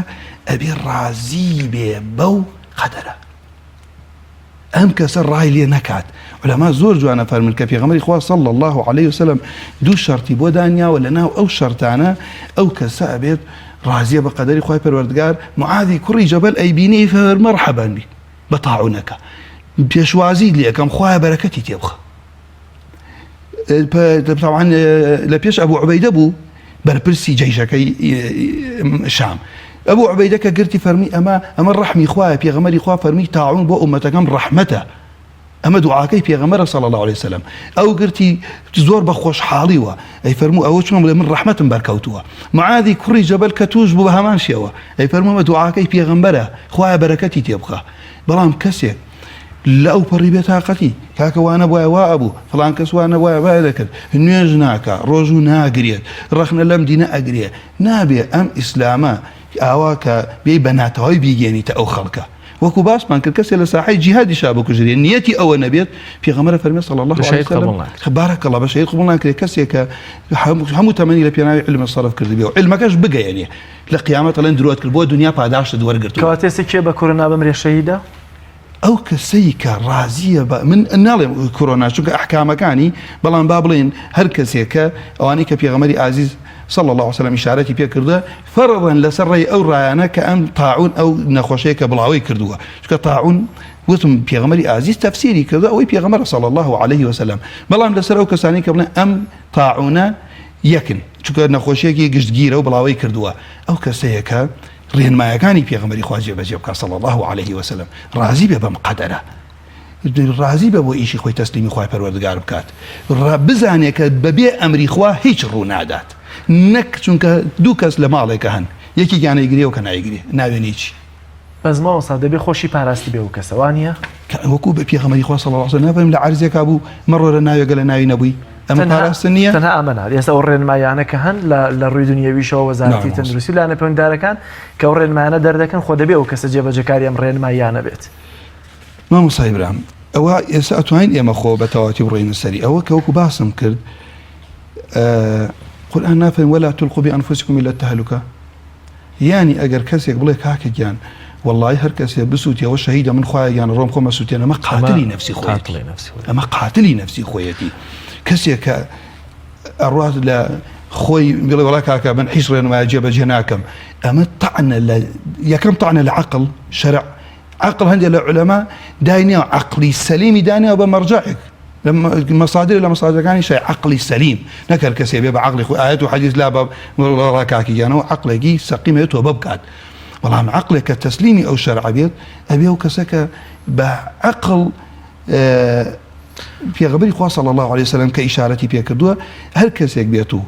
ئەبێ ڕازی بێ بەو قەدەرە ئەم کەسە ڕای لێ نەکات عولەما زۆر جوانە فەرمن کە پێغەمبەری خوا صلی اللە علیه وسلم دوو شەرتی بۆ دانیاوە لە ناو ئەو شەرتانە ئەو کەسە ئەبێت ڕازیە بە قەدەری خوای پەروەردگار معاذی کوڕی جەبەل ئەیبینی فەر مەرحەبا بی بە تاعونەکە پێشوازیت لێ ئەکەم خوایە بەرەکەتی تێبخە طبعا لە پێش ئەبوو عوبەیدە بوو. بەرپرسی جەیشەکەی شام. ئەبو عوبەیدە کە گرتی فەرمی ئەمە ئەمە ڕەحمی خوایە پێغەمبەری خوا فەرمی تاعون بۆ ئومەتەکەم ڕەحمەتە ئەمە دوعاکەی پێغەمبەرە صلی الله علیه وسلم ئەو گرتی زۆر بە خۆشحاڵیوە ئەی فەرموو ئەوە چۆن بڵێ من ڕەحمەتم بەرکەوتووە معاذی کوڕی جەبەل کە توش بوو بە هەمان شێوە ئەی فەرموو ئەمە دوعاکەی پێغەمبەرە خوایە بەرەکەتی تێبخە بەڵام کەسێک لە ئەو پەڕی بێتاقەتی کاکە وانە بواە وا ئەبوو فڵان کەس وانە وایە وایە دەکرد نوێژ ناکا ڕۆژوو ناگرێت ڕەخنە لەم دینە ئەگرێ نابێ ئەم ئیسلامە ئاوا کە بێی بە ناتەواوی بیگەێنیتە ئەو خەڵکە وەکو باسمان کرد کەسێ لە ساحەی جیهادیشا بکوژرێ نیەتی ئەوە نەبێت پێغەمبەر فەرمی صلی الله علیه وسلم بارک الله بە شەهید قبوڵ ناکرێت کەسێک کە هەموو تەمەنی لە پێناوی علم سەرف کردبێ و علمەکەش بگەیەنێ لە قیامەت ئەڵێن درۆت کرد بۆ دنیا پاداشتت وەرگرتووە. کەواتە ئێستا کێ بە کۆرۆنا بمرێ شەهیدە؟ ئەو کەسەی کە ڕازیە بە من ناڵێم کۆرۆنا چونکە ئەحکامەکانی بەڵام با بڵێن هەر کەسێک کە ئەوانەی کە پێغەمبەری ئازیز صلی الله علیه وسلم ئیشارەتی پێ کردووە فەرضا لەسەر ڕێی ئەو ڕایانە کە ئەم تاعون ئەو نەخۆشەیە کە بڵاوەی کردووە چونکە تاعون وتم پێغەمبەری ئازیز تەفسیری کردووە ئەوەی پێغەمبەر صلی الله علیه وسلم بەڵام لەسەر ئەو کەسانی کە بڵێن ئەم تاعونە یەکن چونکە نەخۆشیەکی گشتگیرە و بڵاوەی کردووە ئەو کەسەیە کە ڕێنمایەکانی پێغەمبەری خوا جێبەجێ بکات صلی اللە علیه وسلم ڕازی بێ بەم قەدەرە ڕازی بە بۆ ئیشی خۆی تەسلیمی خوای پەروەردگار بکات بزانێ کە بەبێ ئەمری خوا هیچ ڕوو نادات نەک چونکە دوو کەس لە ماڵێکە هەن یەکێکیان ئەیگرێ و کە نایگرێ ناوێنی چی بەس مامۆستا دەبێ خۆشی پاراستی بێ و کەسە وانیە؟ کە وەکو بە پێغەمبەری خوا صلی اللە علیه و سلم نافەرموو لە عەرزێکا بوو مەڕۆرە ناوێگە لە ناوی نەبووی ئەمە پاراستن نییە؟ تەنها ئەمە نا ئێستا ئەو ڕێنماییانە کە هەن لە ڕووی دنیاویشەوە وەزارەتی تەندروستی و لایەنە پەیوەندیدارەکان کە ئەو ڕێنمایانە دەردەکەن خۆ دەبێ ئەو کەسە جێبەجێکاری ئەم ڕێنماییانە بێت. مامۆستای برام ئەوە ئێستا ئەتوانین ئێمە خۆ بە تەواتی بڕۆینە سەری ئەوە کە وەکو باسم کرد قورئان نافەرموێ ولا تلقوا بأنفسكم إلى التهلكة یانی ئەگەر کەسێک بڵێ کاکە گیان وەڵی هەر کەسێ بسووتێ ئەوە شەهیدە من خوایە گیان ڕۆم خۆمە سووتێن ئەمە قاتلی نەفسی خۆیەتی ئەمە قاتلی نەفسی خۆیەتی کەسێک کە ئەڕات لە خۆی بڵێ وڵا کاکە من هیچ ڕێنمایە جێبەجێ ناکەم ئەمە تەعنە لە یەکەم تەعنە لە عەقڵ شەرع عەقڵ هەندێک لە عولەما داینیاوە عەقڵی سەلیمی دانیاوە بە مەرجەعێک مەسادر لە مەسادرەکانی شای عەقڵی سەلیم نەک هەر کەسێ بێ بە عەقڵی خۆی ئایەت و حەدیث لا بە ڕاکاکی گیانەوە عەقڵێکی سەقیم هەیە تۆبە بکات بەڵام عەقڵێک کە تەسلیمی ئەو شەرعە بێت ئەبێ ئەو کەسە کە بە عەقڵ پێغەمبەری خوا صلی الله علیه وسلم کە ئیشارەتی پێکردووە هەر کەسێک بێت و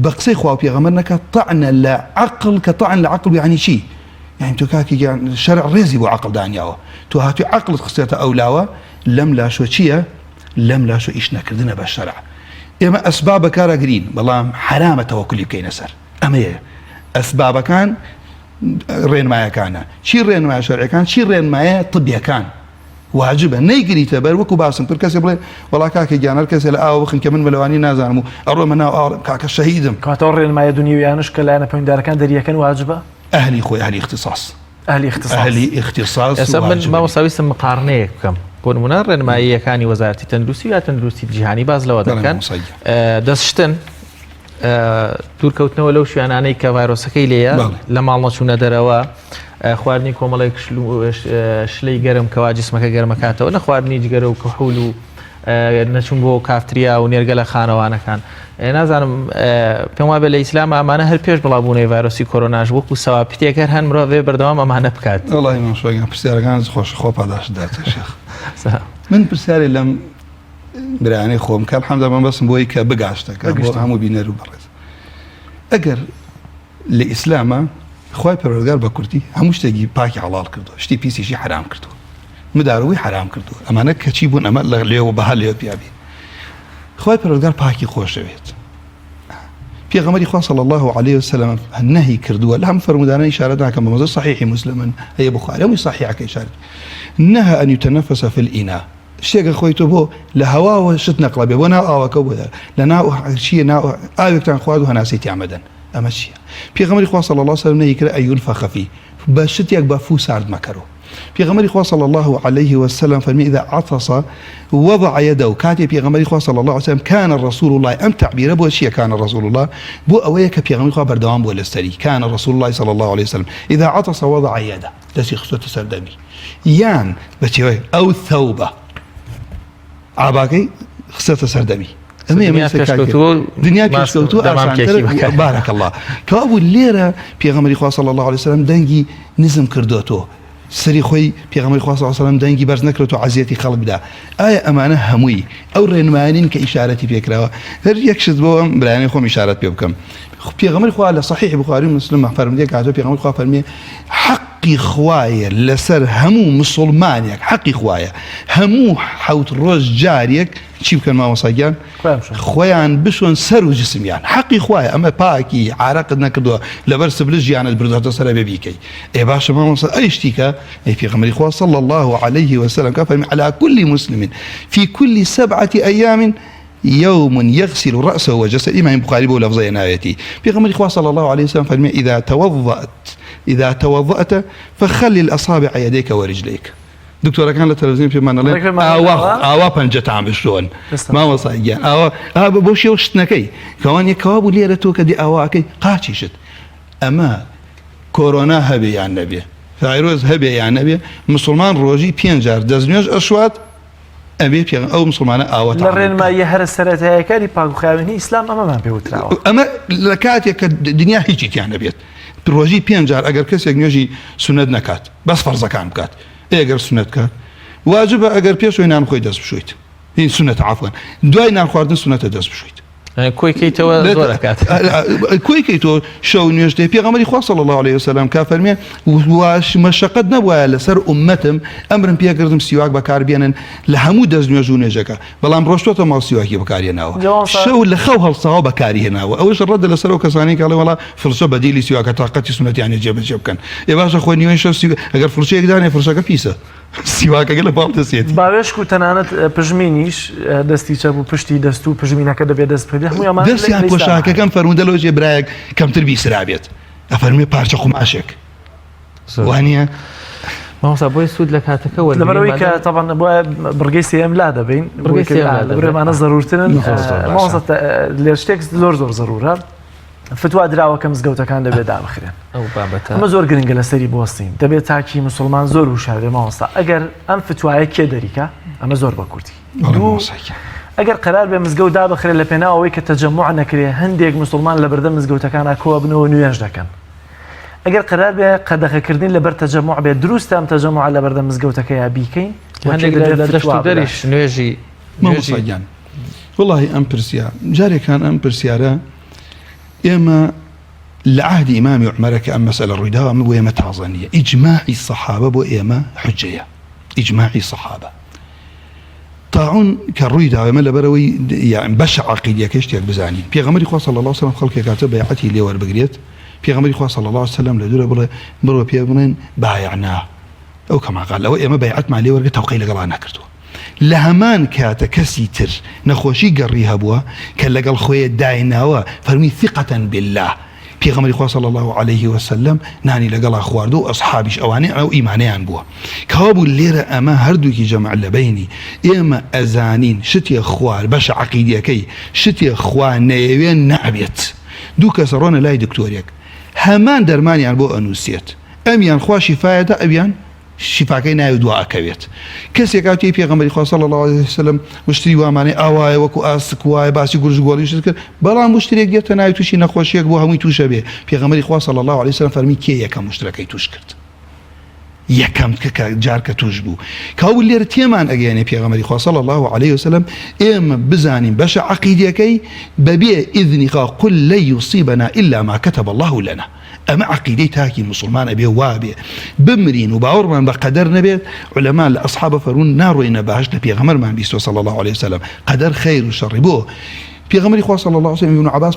بە قسەی خوا و پێغەمبەر نەکات طعنە لە عەقڵ کە طعن لە عەقڵ یعنی چی یانی تۆ کاکە گیان شەرع ڕێزی بۆ عەقڵ دانیاوە تۆ هاتووی عەقڵت خستێتە ئەو لاوە لەم لاشۆ چییە لەم لاشۆ ئیش نەکردنە بە شەرع ئێمە ئەسباب بەکارەگرین بەڵام حرامە تەوەکلی بکەینە سەر ئەمەیە ئەسبابەکان ڕێنمایەکانە چی ڕێنمایە شەرعەکان چی ڕێنمایە طبیەکان واجبە نەیگریتە بەر وەکو باسم کرد کەسێ بڵێ وەڵا کاکە گیان هەر کەسێ لە ئاوە بخنکە من مەلەوانی نازانم و ئەڕۆمە ناو ئاو کاکە شەهیدم. کەواتە ئەو ڕێنمایە دونیەویانەش کە لایەنە پەیوەندیدارەکان دەریەکەن واجبە؟ ئەهلی خۆی ئەهلی ئیختیساس. ئەهلی ئیختیساس. ئەهلی ئیختیساس ئێستا من واجبە. مامۆستا ویستم مقارنەیەک بکەم بۆ نمونە ڕێنماییەکانی وەزارەتی تەندروستی یا تەندروستی جیهانی باس لەوە بەڵێ دەکەن مامۆستا گیان. دەست شتن دوورکەوتنەوە لەو شوێنانەی کە ڤایرۆسەکەی لێیە، لە ماڵ نەچوونە دەرەوە، خواردنی کۆمەڵێک شلەی گەرم کەوا جسمەکە گەرمەکاتەوە، نەخواردنی جگەرە و کحول و نەچوون بۆ کافتریا و نێرگەلە خانەوانەکان. نازانم پێم وابێ لە ئیسلام ئەمانە هەر پێش بڵاوبوونەوەی ڤایرۆسی کۆرۆناش وەکو سەواپتێک هەر هەن مرۆڤ بەردەوام ئەمانە بکات. وەڵاهی مامۆستا گیان پرسیارەکانت خۆشە خوا پاداشت داتێ شێخ. من پرسیارێ لەم برایانەی خۆم کە الحمدلله مەبەستم بۆی کە بگاشتەکە بۆ هەموو بینەر و بەڕێز ئەگەر لە ئیسلامە خوای پەروەردگار بە کورتی هەموو شتێکی پاکی حەڵاڵ کردووە شتی پیسیشی حرام کردووە مدارەوەی حرام کردووە ئەمانە کەچی بوون ئەمە لە لێوە بەها لێوە پیابی خوای پەروەردگار پاکی خۆشەوێت پێغەمبەری خوا صلی الله علیه وسلم نهی کردووە لە هەم فەرموودانە ئیشارە ناکەم بە مەزە صحیحی مسلمن هەیە بخاری هەمووی صحیحەکە ئیشارە نهى أن يتنفس في الإناء شتێک ئەخۆی تۆ بۆ لە هەواوە شت نەقڵە بێ بۆ ناو ئاوەکە بۆ لە ناو چییە ناو ئاوێکتان خوارد و هەناسەی تیا مەدەن ئەمە چییە پێغەمبەری خوا صلی الله علیه وسلم نەهی کرد ئەن ينفخ فيه بە شتێک بە فوو سارد مەکەرەوە پێغەمبەری خوا صلی الله علیه وسلم فەرمی اذا عطس وضع يده کاتێ پێغەمبەری خوا صلی الله علیه وسلم كان رسول الله ئەم تعبیرە بۆ چییە كان رسول الله بۆ ئەوەیە کە پێغەمبەری خوا بەردەوام بووە لەسەری كان رسول الله صلی الله علیه وسلم اذا عطس وضع يده دەستی خستۆتە سەر دەمی یان بە چێوەی ئەو ثەوبە عاباکەی خستەتە سەر دەمی. ئەمە ئێمە دنیا پێشکەوتووە ئاسانتر بارك الله کەوابوو لێرە پێغەمبەری خوا صلی الله علیه وسلم دەنگی نزم کردۆتەوە سەری خۆی پێغەمبەری خوا صلی الله علیه وسلم دەنگی بەرز نەکردۆتەوە عەزیەتی خەڵک بدا ئایا ئەمانە هەمووی ئەو ڕێنمایانین کە ئیشارەتی پێکراوە هەر یەک شت بۆ ئەم برایانی خۆم ئیشارەت پێ بکەم پێغەمبەری خوا لە صحیح بخاری و مسلم فەرمودەیەک هاتووە پێغەمبەری خوا فەرمی حەقی خوایە لەسەر هەموو مسوڵمانێک حەقی خوایە هەموو حەوت ڕۆژ جارێک چی بکەن مامۆستا گیان خۆیان بشۆن سەر و جسمیان حەقی خوایە ئەمە پاکی عارەقت نەکردووە لەبەر سبلە ژیانت بردوەتە سەر ئەبێ بیکەی ئێ باشە مامۆستا ئەی شتیکە ئەی پێغەمبەری خوا صلی الله علیه وسلم کە فەرمی علی كل مسلم في كل سبعة أيام يوم يغسل رأسه وجسده إمام بخاري بۆ لەفظەیە ناوێتی پێغەمبەری خوا صلی الله عليه وسلم فەرمی إذا توضأت إذا توضأت فخلل أصابع يديك ورجليك دکتۆرەکان لە تەلەڤزیۆن پێمان ئەڵێن ئاوا ئاوا پەنجەتان بشۆن مامۆستا گیان ئاوا ئا بۆ شێوە شتنەکەی کەوانە کەوا بوو لێرە تۆ کە دی ئاواکەی قاچیشت ئەمە کۆرۆنا هەبێ یان نەبێ ڤایرۆس هەبێ یان نەبێ مسلمان ڕۆژی پێنج جار دەستنوێژ ئەشوات ئەبێ پێ ئەو مسلمانە ئاوە لە ڕێنماییە هەرە سەرەتایەکانی پاکوخاوێنی ئیسلام ئەمەمان پێ وتراوە ئەمە لە کاتێک کە دنیا هیچی تیان نەبێت ڕۆژی پێنج جار ئەگەر کەسێک نوێژی سونەت نەکات بەس فەرزەکان بکات ئێ گەر سونەت بکات واجبە ئەگەر پێش ئەوەی نان بخۆیت دەست بشۆیت هین سونەتە عەفوەن دوای نان خواردن سونەتە دەست بشۆیت کۆی کەیتەوە زۆر ئەکات کۆی کەیتەوە شەو نوێژ دێ پێغەمبەری خوا صلی الله علیه وسلم کا فەرمێ واش مەشەقەت نەبوایە لەسەر ئومەتم ئەمرم پێکردم سیواک بەکاربێنن لە هەموو دەست نوێژ و نوێژەکە بەڵام ڕۆشتۆتە ماڵ سیواکی بەکارهێناوە شەو لە خەو هەڵساوە بەکاری هێناوە ئەوەش ڕەدە لەسەر ئەو کەسانەی کە ئەڵێن وەڵا فڵچە بەدیلی سیواکە تاقەتی سوننەتیان نیە جێبەجێ بکەن ئێ باشە خۆ نیوەی شەو سیوا ئەگەر فڵچەیەک دانێ فڵچەکە پیسە سیواکەکە لە پاڵ دەستێتی. باوێشک و تەنانەت پژمینیش دەستی چەپ و پشتی دەست و پژمینەکە دەبێت دەست بکرێت هەمووی ئەمانە دەستیان پۆشاکەکەم فەرموودە لەوە جێ برایەک کەمتر بیسرابێت ئەفەرموێ پارچە قوماشێک وانە؟ مامۆستا بۆیە سوود لە کاتەکە وەرگرین لەبەرئەوەی کە تەبعەن بۆیە بڕگەی سێیەم لا دەبەین بڕگەی سێیەم لا دەبەین لەبەرئەمانە زەرورترن مامۆستا لێ شتێک زۆر زۆر زەرورە فتوا دراوە کە مزگەوتەکان دەبێت دابخرێن ئەو بابەتە ئەمە زۆر گرنگە لەسەری بوەستین دەبێت تاکی مسلمان زۆر وشار بێ مامۆستا ئەگەر ئەم فتوایە کێ دەریکا ئەمە زۆر بە کورتی دوو ئەگەر قەرار بێ مزگەوت دابخرێت لە پێناو ئەوەی کە تەجەموع نەکرێ هەندێک مسلمان لە بەردەم مزگەوتەکانا کۆبنەوە نوێژ دەکەن ئەگەر قەرار بێ قەدەغەکردنی لەبەر تەجەموع بێت دروستە ئەم تەجەموعە لەبەردەم مزگەوتەکەیا بیکەین هەندێک لە دەشت و دەریش نوێژی مامۆستا گیان وەڵاهی ئەم پرسیار جارێکان ئەم پرسیارە ئێمە لە عهدی ئیمامی عومەرە کە ئەم مەسەلە ڕوویداوە ئەمە بۆ ئێمە تازە نییە ئیجماعی سەحابە بۆ ئێمە حجەیە ئیجماعی سەحابە تاعون کە ڕووی دا ئێمە لەبەرئەوەی یان بەشە عەقیدیەکەی شتێک بزانین پێغەمبەری خوا صلی اللە وسلم خەڵکێک هاتە بەیعەتی لێ وەربگرێت پێغەمبەری خوا صلی اللە وسلم لە دوورە بڵێ بڕۆ پێ بڵێن بایعنا ئەو کەما قال ئەوە ئێمە بەیعەتمان لێ وەرگرت تەوقەی لەگەڵا نەکردووە لە هەمان کاتە کەسی تر نەخۆشی گەڕی هەبووە کە لەگەڵ خۆی دایناوە فەرمی ثقة بالله پێغەمبەری خوا صلی اللە علیه وسلم نانی لەگەڵا خواردوە و ئەسحابیش ئەوانەی ئەو ئیمانەیان بووە کەوابوو لێرە ئەمە هەردووکی جەمع لەبەینی ئێمە ئەزانین شتێ خوار بەشە عەقیدیەکەی شتێ خوا نەیەوێ نابێت دوو کەس ڕۆنە لای دکتۆرێک هەمان دەرمانیان بۆ ئەنووسێت ئەمیان خوا شیفایەدا ئەویان شیفاکەی نایە و دوا ئەکەوێت. کەسێک هاتیە پێغەمبەری خوا صلی اللە علیه وسلم وشتری وامانەی ئاوایە وەکو ئاسک وایە باسی گورج گۆڵی شت کرد بەڵام وشترێک دێتە ناوی تووشی نەخۆشیەک بۆ هەمووی تووشە بێ پێغەمبەری خوا صلی اللە علیه وسلم فەرمی کێ یەکەم وشترەکەی تووش کرد یەکەم کە جار کە تووش بوو کاو لێرە تێمان ئەگەیەنێ پێغەمبەری خوا صلی الله علیه وسلم ئێمە بزانین بەشە عەقیدەکەی بەبێ ئیذنی خوا قل لن یصیبنا الا ما كتب الله لنا ئەمە عەقیدەی تاکی موسڵمان ئەبێ وابێ بمرین و باوەڕمان بە قەدەر نەبێت عولەما لە ئەسحابە فەرموون ناڕۆینە بەهەشت لە پێغەمبەرمان بیستوە صلی اللە علیە وسلم قەدەر خەیر و شەڕی بۆ پێغەمبەری خوا صلی اللە علیه وسلم ابن عباس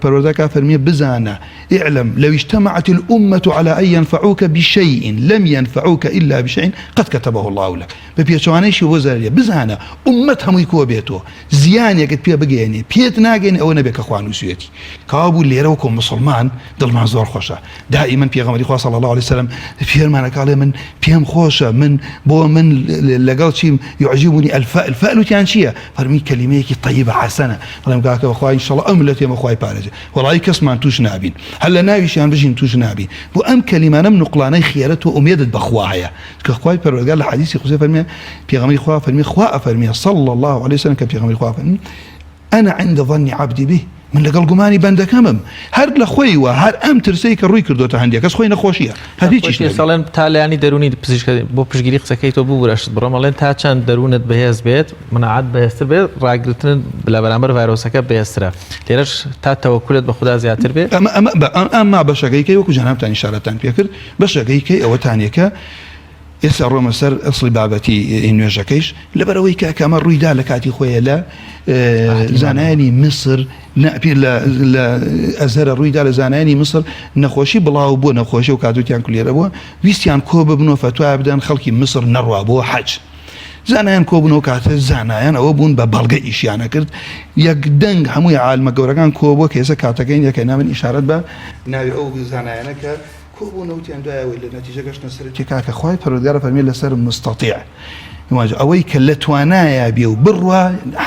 پەروەردە کا فەرمیە بزانە اعلم لو اجتمعت الأمة على أن ينفعوك بشيء لم ينفعوك إلا بشيء قد كتبه الله لك بە پێچەوانەیشی بۆ زەرەریە بزانە ئوممەت هەمووی کۆ بێتەوە زیانێکت پێ بگەیەنێ پێت ناگەینێ ئەوە نەبێ کە خوا نووسویەتی کەوابوو لێرە وەکۆ موسڵمان دڵمان زۆر خۆشە دائیمەن پێغەمبەری خوا صلی الله علیه وسلم فێرمان ئەکا ئەڵێ من پێم خۆشە من بۆ من لەگەڵ چیم یعجبنی الفأل فأل وتیان چییە فەرمی کەلیمەیەکی طیبە حەسەنە بڵێم کاکە بەخوا ان شاء الله ئەم ملەتی ئێمە خوای پارێزێ وەڵایی کەسمان توش نابین هەر لە ناویشیان بژین توش نابین بۆ ئەم کەلیمانەم نوقڵانەی خێرە تۆ ئومێدت بەخوا هەیە کە خوای پەروەردگار لە حەدیسی قودسی فەرمی پێغەمبەری خوا فەرمی خوا ئەفەرمی صلی الله علیه وسلم کە پێغەمبەری خوا فەرمی. انا عند ظن عبدی بی، من لەگەڵ گومانی بەندەکەمم، هەر لە خۆیوە هەر ئەم ترسەی کە ڕووی کردۆتە هەندێک کەس خۆی نەخۆشیە هەر هیچیش نەبی. ئەڵێن تا لایەنی دەروونی پزیشکە بۆ پشتگیری قسەکەی تۆ ببورە شت بڕم ئەڵێن تا چەند دەروونت بەهێز بێت مناعەت بەهێزتر بێت ڕاگرتنت لە بەرامبەر ڤایرۆسەکە بەهێزترە لێرەش تا تەوەکولت بە خودا زیاتر بێت. ئەمە ئەمە بە ئەمما بەشەکەی کەی وەکو جەنابتان ئیشارەتان پێکرد بەشەکەی کەی ئەوەتانیە کە ئێستا ڕۆمە سەر ئەسڵی بابەتی نوێژەکەیش لەبەرئەوەی کە کە ئەمە ڕوویدا لە کاتی خۆیە لە زانایانی میسر لە ئەزهەرە ڕوویدا لە زانایانی میسر نەخۆشی بڵاو بووە نەخۆشی و کاتوتیان کولێرە بووە ویستیان کۆ ببن و فەتوا بدەن خەڵکی میسر نەڕوا بۆ حەج زانایان کۆبوونەوە کاتە زانایان ئەوە بوون بە بەڵگە ئیشیانە کرد یەک دەنگ هەمووی عالمە گەورەکان کۆبووە کە ئێستا کاتەکەی یەکە نامن ئیشارەت بە ناوی ئەو زانایانە کە کۆبوونەوە وتیان دوای ئەوەی لە نەتیجە گەشتنە سەر وتی کاکە خوای پەروەردگار فەرمی لەسەر مستطیع واجب ئەوەی کە لە توانایە بێ و بڕوا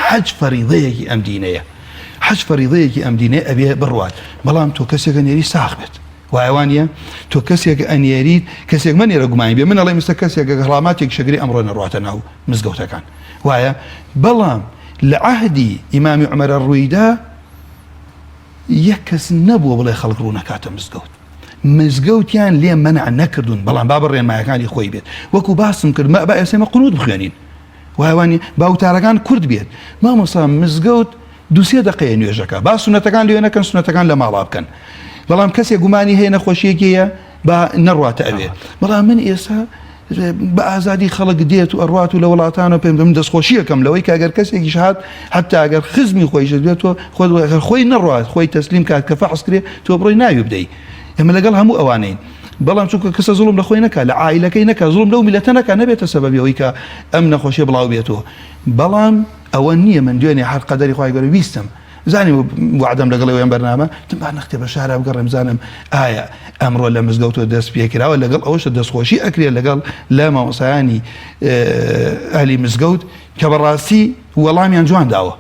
حەج فەریضەیەکی ئەم دینەیە حەج فەریضەیەکی ئەم دینەیە ئەبێ بڕوات بەڵام تۆ کەسێکە نێری ساغ بێت وایە وانە تۆ کەسێک ئەنێریت کەسێک مەنێرە گومانی بێ من ئەڵێم ئێستا کەسێک هەڵاماتێک شەگری ئەمڕۆ نەڕواتە ناو مزگەوتەکان وایە بەڵام لە عەهدی ئیمامی عومەرە ڕوویدا یەک کەس نەبووە بڵێ خەڵک ڕوو نەکاتە مزگەوت. مزگەوتیان لێ مەنع نەکردوون، بەڵام با بە ڕێنمایەکانی خۆی بێت. وەکو باسم کرد، با ئێستا ئێمە قنوت بخوێنین. وایە وانیە؟ با وتارەکان کورت بێت. مامۆستا مزگەوت دوو سێ دەقەیە نوێژەکە. با سوننەتەکان لێ نەکەن، سوننەتەکان لە ماڵا بکەن. بەڵام کەسێک گومانی هەیە نەخۆشییەکی هەیە، با نەڕواتە ئەوێ. بەڵام من ئێستا بە ئازادی خەڵک دێت و ئەڕوات و لە وڵاتانەوە پێم من دەستخۆشی ئەکەم لەوەی کە گەر کەسێکیش هات حتا ئەگەر خزمی خۆیشت بێت تۆ خۆت ئەگەر خۆی نەڕوات خۆی تەسلیم کات کە فەحس کرێ تۆ بڕۆی ناوی بدەی ئێمە لەگەڵ هەموو ئەوانەین بەڵام چونکە کەسە زوڵم لە خۆی نەکا لە عایلەکەی نەکا زوڵم لەو میلەتە نەکا نەبێتە سەبەبی ئەوەی کە ئەم نەخۆشیە بڵاو بێتەوە بەڵام ئەوە نییە من دوێنێ هەر قەدەری خوای گەورە ویستم زانیم وەعدەم لەگەڵ ئێوەیان بەرنامە وتم با نەختێ بە شارا بگەڕێم بزانم ئایا ئەمڕۆ لە مزگەوتەوە دەست پێکراوە لەگەڵ ئەوەشە دەستخۆشی ئەکرێت لەگەڵ لە مامۆسایانی ئەهلی مزگەوت کە بەڕاستی وەڵامیان جوان داوە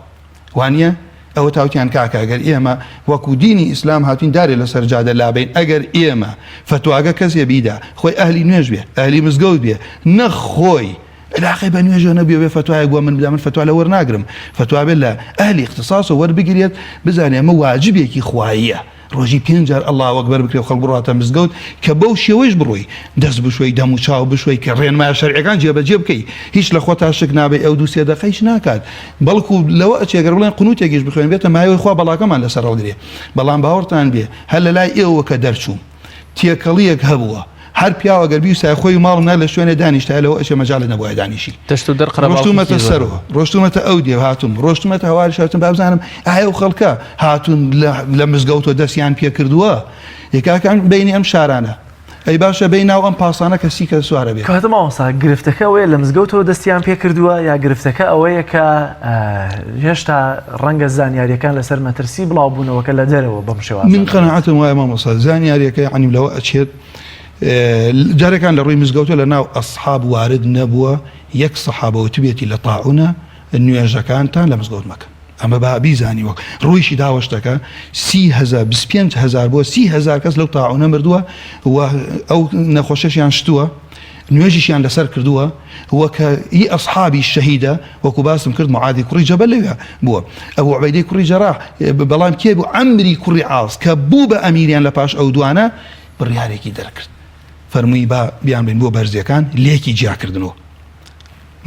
وانە ئەوە تاوتیان کاکە ئەگەر ئێمە وەکو دینی ئیسلام هاتوین دارێ لەسەر جادە لابین ئەگەر ئێمە فتواگە کەسێ بیدا خۆی ئەهلی نوێژ بێ ئەهلی مزگەوت بێ نەخۆی علاقەی بە نوێژەوە نەبووە بێ فەتوایەک بۆ من بدا من فەتوا لە وەرناگرم فەتوا بێت لە ئەهلی اختصاصەوە وەربگیرێت بزانێ ئەمە واجبێکی خواییە ڕۆژی پێنج جار اللە اکبر بکرێ و خەڵک بڕواتە مزگەوت کە بەو شێوەیش بڕۆی دەست بشۆی دەم و چاو بشۆی کە ڕێنمایە شەرعیەکان جێبەجێ بکەی هیچ لە خۆتا شک نابەی ئەو دوو سێ دەقە هیچ ناکات بەڵکو لەوە ئەچێ گەر بڵێن قنوتێکیش بخوێن بێتە مایەوەی خوا بەڵاکەمان لەسەر هەڵگرێ بەڵام باوەڕتان بێ هەر لەلای ئێوە کە دەرچووم تێکەڵیەک هەبووە هەر پیاو ئەگەر بیوستایە خۆی و ماڵ و مناڵ لە شوێنێ دانیشتایە لەوە ئەچێ مەجالت نەبوایە دانیشی. دەشت و دەر قەرەباڵخی ڕۆشتوومەتە زۆر. سەرۆ ڕۆشتوومەتە ئەو دێو هاتووم ڕۆشتوومەتە هەواریش هاتووم با بزانم ئایا ئەو خەڵکە هاتوون لە لە مزگەوتەوە دەستیان پێ کردووە ئێ کاکە ئەم بەینی ئەم شارانە ئەی باشە بەی ناو ئەم پاسانە کە سی کەس سوارە بێ. کەواتە مامۆستا گرفتەکە ئەوەیە لە مزگەوتەوە دەستیان پێ کردووە یا گرفتەکە ئەوەیە کە هێشتا ڕەنگە زانیاریەکان لەسەر مەترسی بڵاوبوونەوەکە لە دەرەوە بەم شێوازە من قەناعەتم وایە مامۆستا زانیاریەکە یەعنی لەوە ئەچێت جارێکان لە ڕووی مزگەوتە لە ناو ئەسحاب وارد نەبووە یەک سەحابە وتبێتی لە تاعونە نوێژەکانتان لە مزگەوت مەکەن ئەمە با بیزانی وەک ڕوویشی داوە شتەکە 30 25 هزار بۆ 30 هزار کەس لەو تاعونە مردووە و ئەو نەخۆشەشیان شتووە نوێژیشیان لەسەر کردووە و کە ئی ئەسحابی شەهیدە وەکو باسم کرد معادی کوڕی جەبەل لەوێ بووە ئەبو عوبەیدەی کوڕی جەراح بەڵام کێ بوو عەمری کوڕی عاص کە بوو بە ئەمیریان لە پاش ئەو دوانە بڕیارێکی دەرکرد فەرمووی با بیانبەین بۆ بەرزیەکان لێکی جیاکردنەوە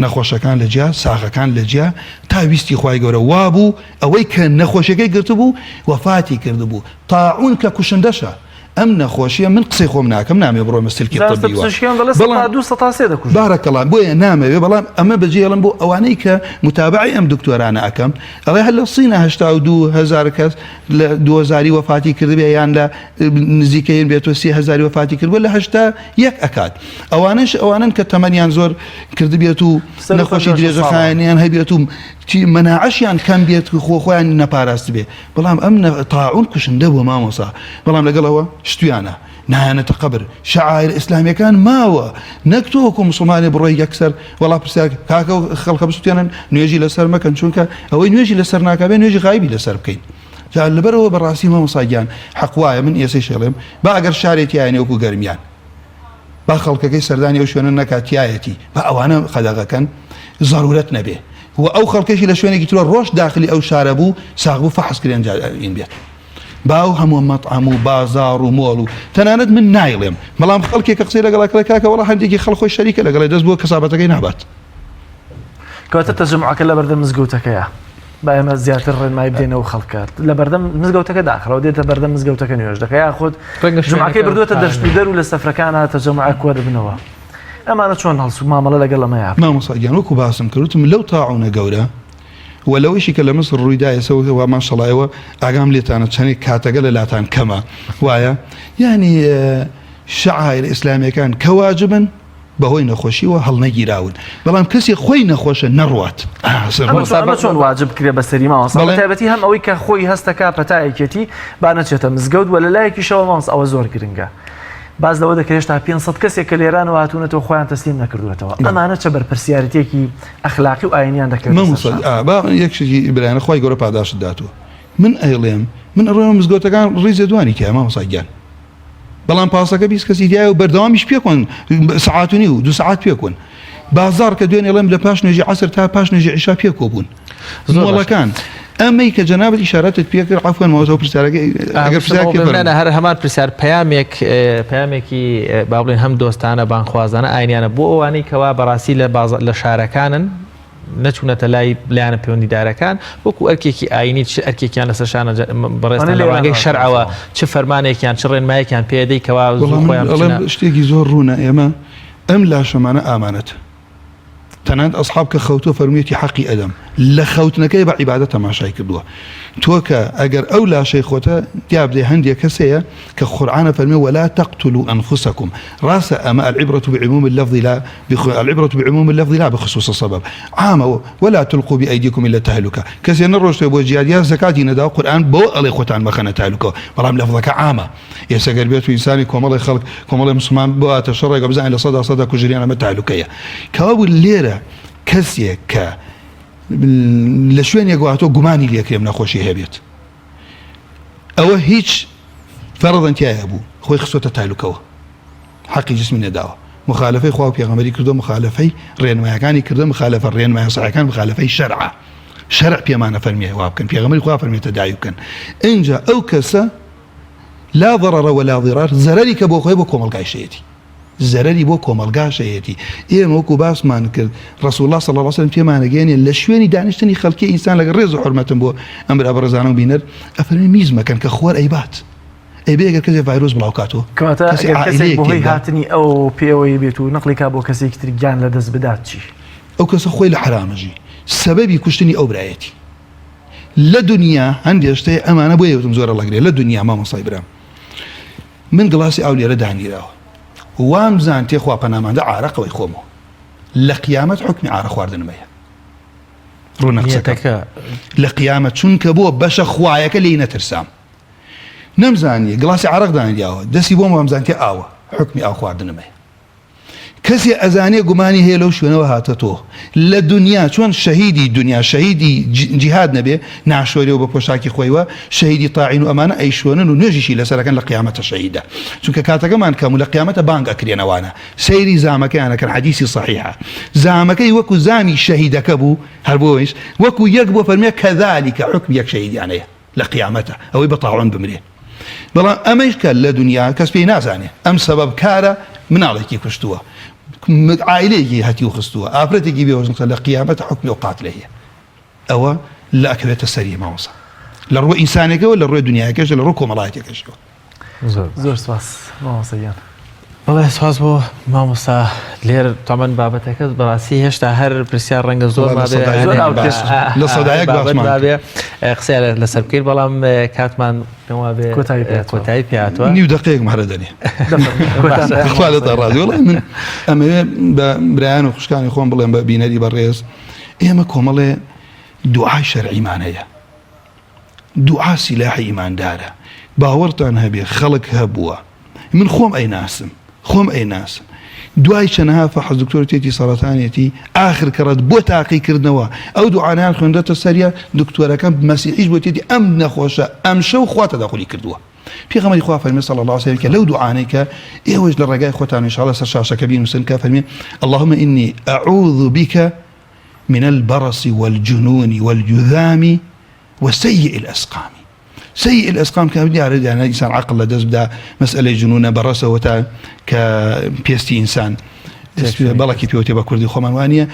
نەخۆشەکان لە جیا ساغەکان لە جیا تا ویستی خوای گەورە وابوو ئەوەی کە نەخۆشیەکەی گرتبوو وەفاتی کردبوو تاعون کە کوشندەشە ئەم نەخۆشیە من قسەی خۆم ناکەم نامەوێ بڕۆمە سلکی زانستە طبی وا پزیشکیان دەڵێ بەڵام سەتا دوو سەتا سێ دەکوژێت. بارک اللە بۆیە نامەوێ بەڵام ئەمە بەجێڵم بۆ ئەوانەی کە متابعەی ئەم دکتۆرانە ئەکەم ئەڵێ هەر لە سینە 82000 کەس لە 2000 وەفاتی کردبێ یان لە نزیکەین بێت و 3000 وەفاتی کردبوو لە 81 ئەکات ئەوانەش ئەوانن کە تەمەنیان زۆر کردبێت و سەر و نەخۆشی 56 ساڵان. درێژەخایەنیان هەبێت و چی مەناعەشیان کەم بێت خۆ خۆیان نەپاراستبێ بەڵام ئەم تاعون کوشندە بووە مامۆسا بەڵام لەگەڵ ئەوە شتویانە نایانەتە قەبر شعائر ئیسلامیەکان ماوە نەک تۆ وەکو موسڵمانێ بڕۆی یەکسەر وەڵا پرسیار کاکە خەڵکە بسوتێنن نوێژی لەسەر مەکەن چونکە ئەوەی نوێژی لەسەر ناکا بێ نوێژی غایبی لەسەر بکەین جا لەبەرەوە بەڕاستی مامۆسا گیان حەق وایە من ئێسەی شێڵێم با ئەگەر شارێ تیایە وەکو گەرمیان با خەڵکەکەی سەردانی ئەو شوێنە نەکات تیایەتی با ئەوانە قەدەغەکەن زەرورەت نەبێ. و ئەو خەڵکەشی لە شوێنێکی ترۆ ڕۆشت داخلی ئەو شارە بوو ساغ بوو فەحس کرێن جا ئین بێت باو هەموو مەطعەم و بازاڕ و مۆڵ و تەنانەت من نایڵێم بەڵام خەڵکێک کە قسەی لەگەڵ ئەکرێ کاکە وەڵا هەندێکی خەڵک خۆی شەریکە لەگەڵی دەست بۆ کەسابەتەکەی نابات. کەواتە تەجەموعەکە لەبەردەم مزگەوتەکەیە با ئێمە زیاتر ڕێنمایی بدەینەوە خەڵکە لەبەردەم مزگەوتەکە داخراوە دێتە بەردەم مزگەوتەکە نوێژ دەکە یاخود ڕەنگە جومعەکەی شوێنەکە بردووەتە دەشت و دەر و لە سەفرەکانە تەجەموعە کۆ دەبنەوە ئەمانە چۆن هەڵسو مامەڵە لەگەڵ ئەمەیا بکەن؟ مامۆستا گیان وەکو باسم کرد وتم لەو تاعونە گەورە و لەوەیشی کە لە میسر ڕوویدا ئێستا وا ماشەڵا ئێوە ئاگام لێتانە چەندێک کاتەکە لە لاتان کەمە وایە یعنی شەعائر ئیسلامیەکان کە واجبن بەهۆی نەخۆشیەوە هەڵنەگیراون بەڵام کەسی خۆی نەخۆشە نەڕوات ئەمە چۆن واجب کرێ بەسەری مامۆستا بە تایبەتی هەم ئەوەی کە خۆی هەستەکا پەتایەکێتی با نەچێتە مزگەوت وە لە لایەکیشەوە مامۆستا ئەوە زۆر گرنگە باس لەوە دەکرێت هێشتا 500 کەسێک کە لێرانەوە هاتوونەتەوە خۆیان تەسلیم نەکردووەتەوە ئەمانە چە بەرپرسیارەتێکی ئەخلاقی و ئاینیان دەکەوێتە سەر مامۆستا شان؟ ئا با یەک شتی برایانە خوای گەورە پاداشت داتوە من ئەیڵێم من ئەڕۆمە مزگەوتەکان ڕیزێ دوانی تیایە مامۆستا گیان بەڵام پاسەکە 20 کەسی تیایە و بەردەوامیش پێکۆن سەعات و نیو دو سەعات پێکۆن بازاڕ کە دوێنێ ڵێم لە پاش نوێژی عەسر تا پاش نوێژی عیشا پێکۆ بوون مۆڵەکان ئەمەی کە جەنابت ئیشارەتت پێ کرد عەفوەن مامۆستا ئەو پرسیارەکە ئەگەر پرسیار کرد فەرموو. نا هەر هەمان پرسیار پەیامێک پەیامێکی با بڵێن هەم دۆستانە بانگخوازانە ئاینیانە بۆ ئەوانەی کەوا بەڕاستی لە بازاڕ لە شارەکانن نەچوونەتە لای لایەنە پەیوەندیدارەکان وەکو ئەرکێکی ئاینی چ ئەرکێکیان لەسەر شانە بەڕێزتان لە ڕوانگەی شەرعەوە چ فەرمانێکیان چ ڕێنمایەکیان پێدەی کەوا زوو خۆیان بچنە شتێکی زۆر ڕوونە ئێمە ئەم لاشەمانە ئامانەتە تەنانەت ئەسحاب کە خەوتووە فەرموویەتی حەقی ئەدەم لە خەوتنەکەی بە عیبادەت تەماشای کردووە تۆ کە ئەگەر ئەو لاشەی خۆتە دیابدەی هەندێک کەس هەیە کە قورئانە فەرموێ ولا تقتلوا انفسکم ڕاستە ئەمە العبرة بعموم اللفظ لا العبرة بعموم اللفظ لا بخصوص السبب عامە ولا تلقوا بأيديكم إلى التهلكة کەسێ نەڕۆشتوێ بۆ جیاد یا زەکاتی نەدا قورئان بەوە ئەڵێ خۆتان مەخەنە تالوکەوە بەڵام لەفظەکە عامە ئێستا گەر بێت و ئینسانی کۆمەڵی خەڵک کۆمەڵی مسلمان باتە شەڕێکە بزانین 100% کوژریان ئەمە تالوکەیە کەوابوو لێرە کەسێک کە لە شوێنێک واتۆ گومانی لێکرێم نەخۆشی هەبێت ئەوە هیچ فەرضەن تایە بوو خۆی خستۆتە تالوکەوە حەقی جسمی نەداوە مخالفەی خوا و پێغەمبەری کردو مخالفەی ڕێنمایەکانی کردو مخالفە ڕێنمایە سەحیحەکان مخالفەی شەرعە شەرع پێمانە فەرمیە وا بکەن پێغەمبەری خوا فەرمیە تەداوی بکەن ئینجا ئەو کەسە لا ضرر ولا ضرار زەرەری کە بۆ خۆی بۆ کۆمەڵگایشەیەتی زەرەری بۆ کۆمەڵگاشەیەتی ئێمە وەکو باسمان کرد رسول الله صلی الله علیه وسلم پێمانەگەیەنێ لە شوێنی دانیشتنی خەڵکی ئینسان لەگەڵ ڕێز و حورمەتم بۆ ئەم برا بەڕێزانە و بینەر ئەفەرمێ میز مەکەن کە خۆر ئەیبات ئەی بێ ئەگەر کەسێ ڤایرۆس بڵاو کاتەوە کەواتە کەسێ ئەگەر کەسێک عائیلەیەک بەهۆی تێکدا هاتنی ئەوەوە پێوەی بێت و نەقلی کا بۆ کەسێکی تر گیان لەدەست بدات چی؟ ئەو کەسە خۆی لە حەرامەژی سەبەبی کوشتنی ئەو برایەتی لە دنیا هەندێ شتێ ئەمانە بۆیە وتم زۆر هەڵەگرێ لە دنیا مامۆستای برام من گڵاسی ئاو لێرە دانیراوە وام زان تێ خوا پەناماندە عارەقەوەی خۆمەوە لە قیامەت حکمی عارە خواردنم هەیە ڕوونە قسەکە لە قیامەت چونکە بۆ بەشە خوایەکە لێی نەترسام نەمزانیە گڵاسی عرق دانیاوە دەستی بۆم وامزانتێ ئاوە حکمی ئاو خواردنم هەیە کەسێ ئەزانێ گومانی هەیە لەو شوێنەوە هاتە تۆ لە دونیا چۆن شەهیدی دونیا شەهیدی جیهاد نەبێ ناشۆرێ و بە پۆشاکی خۆیوە شەهیدی تاعین و ئەمانە ئەیشۆنن و نوێژیشی لەسەرەکەن لە قیامەتە شەهیدە چونکە کاتەکەمان کەم و لە قیامەتە بانگ ئەکرێنەوانە سەیری زامەکەیان ئەکەن حەدیسی صحیحە زامەکەی وەکو زامی شەهیدەکە بوو هەر بۆیش وەکو یەک بۆ فەرمێ کەذالکە حوکمی یەک شەهیدیان هەیە لە قیامەتە ئەوەی بە تاعون بمرێ بەڵام ئەمەیش کە لە دنیا کەس پێی نازانێ ئەم سەبەب کارە مناڵێکی کوشتووە عائلەیەکی هەتیو خستووە ئافرەتێکی بێوەژن لە قیامەت حکمی ئەو قاتلە هەیە ئەوە لە ئەکەوێتە سەری مامۆستا لە ڕووی ئینسانێکەوە لە ڕووی دنیاکەش لە ڕوو کۆمەڵایەتەکەشەوە زۆر سپاس مامۆستا گیان. بەڵێ سپاس بۆ مامۆستا لێر تەمەن بابەتەکە بەڕاستی هێشتا هەر پرسیار ڕەنگە زۆر لە سەدایەک بابێ قسە لەسەر بکەین بەڵام کاتمان کۆتایی پێاتوە نیو دقەیەک مەرە دەنێ لە ڕازی وڵی من ئەمەوێ بە برایان و خوشکانی خۆم بڵێم بە بینەری بەڕێز ئێمە کۆمەڵێ دوعای شەرعیمان هەیە دوعا سیلاحی ئیماندارە باوەڕتان هەبێ خەڵک هەبووە من خۆم ئەیناسم خۆم ئەیناسم دوای چەنەها فەحس دکتۆر تێتی سەرەتانێتی ئاخر کەڕەت بۆ تاقیکردنەوە ئەو دوعانیان خوێندەتە سەریە دکتۆرەکەم مەسیحیش بۆ تێتی ئەم نەخۆشە ئەمشەو خوا تەدەخولی کردووە پێغەمبەری خوا فەرمی صلی الله علیه وسلم کە لەو دوعانەی کە ئێوەش لە ڕێگای خۆتان ان شاء الله سەر شاشەکە بینوسن کە فەرمی اللهم إني أعوذ بك. من البرص والجنون والجذام وسيء الأسقام. سيء الأسقام کە دیارە دیارە ئینسان عەقڵ لە دەست بدا مەسئلەی جنونە بەڕەسەوە تا کە پێستی ئینسان بەڵکی پێوتێ بە کوردی خۆمان وانە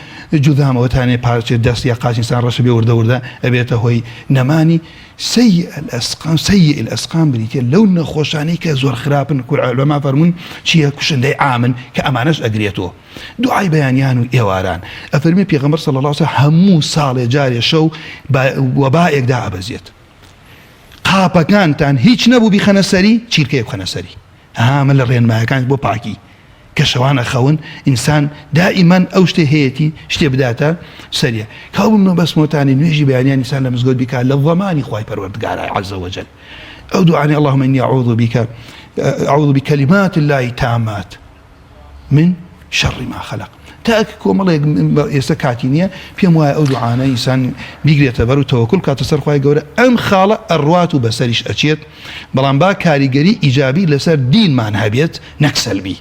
جودامەوە تانێ پارچێ دەست یا قاچ ئینسان ڕەشە بێ وردە وردە ئەبێتە هۆی نەمانی سيء الأسقام سيء الأسقام بریتە لەو نەخۆشانەی کە زۆر خراپن کورعلەما فەرمونون چییە کوشندەی عامن کە ئەمانەش ئەگرێتەوە دوعای بەیانیان و ئێواران. ئەفەرموێ پێغەمبەر صلی اللە علیە وسلم هەموو ساڵێ جارێ شەو وەبائێک دائەبەزێت قاپەکانتان هیچ نەبوو بیخەنە سەری چیلکەیەک بخەنە سەری ها من لە ڕێنمایەکان بۆ پاکی کە شەوان ئەخەون ئینسان دائیمەن ئەو شتێ هەیەتی شتێ بداتە سەریە کاو بم بەسمۆتانی نوێژی بەیانیان ئینسان لە مزگەوت بیکا لە ضمانی خوای پەروەردگارای عز وجل ئەو دوعانەی اللهم إني أعوذ بك أعوذ بكلمات الله تامات من شر ما خلق تاک کۆمەڵێک ئێستا کاتی نییە پێم وایە ئەو دوعانە ئینسان بیگرێتە بەر و تەوەکول کاتە سەر خوای گەورە ئەم خاڵە ئەڕوات و بەسەریش ئەچێت بەڵام با کاریگەری ئیجابی لەسەر دینمان هەبێت نەک سەلبی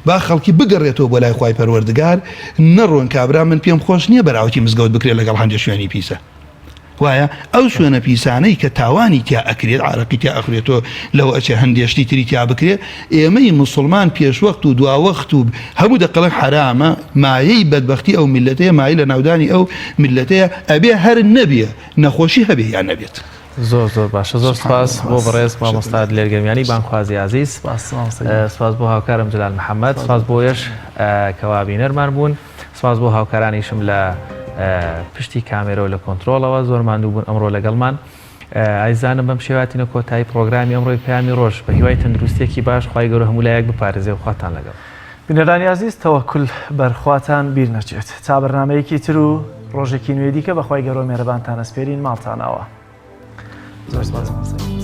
با خەڵکی بگەڕێتەوە بۆ لای خوای پەروەردگار نەڕۆن کابرا من پێم خۆش نییە بەراوتی مزگەوت بکرێت لەگەڵ هەندێک شوێنی پیسە وایە ئەو شوێنە پیسانەی کە تاوانی تیا ئەکرێت عارەقی تیا ئەخورێتۆ لەوە ئەچێ هەندێ شتی تری تیا بکرێت ئێمەی موسڵمان پێشوەخت و دواوەخت و هەموو دەقەڵێن حەرامە مایەی بەدبەختی ئەو میللەتەیە مایەی لەناودانی ئەو میللەتەیە ئەبێ هەر نەبێ نەخۆشی هەبێ یان نەبێت. زۆر زۆر باشە زۆر سپاس بۆ بەڕێز مامۆستا دلێر گەرمیانی بانگخوازی ئازیز سپاس بۆ هاوکارم جلال محەممەد سپاس بۆ یش کەوا بینەرمان بوون. سپاس بۆ هاوکارانیشم لە پشتی کامێرە و لە کۆنترۆڵەوە زۆر ماندوو بوون ئەمڕۆ لەگەڵمان. ئایزانم بەم شێواتینە کۆتایی پرۆگرامی ئەمڕۆی پەیامی ڕۆژ بە هیوای تەندروستیەکی باش خوای گەورە هەموو لایەک بپارێزێ و خواتان لەگەڵ. بینەرانی ئازیز تەوەکول بەر خواتان بیر نەچێت تا بەرنامەیەکی تر و ڕۆژێکی نوێی دیکە بەخوای گەورە و مێرەبانتان ئەسپێرین ماڵتان ئاوا. زۆر سپاس مامۆستا.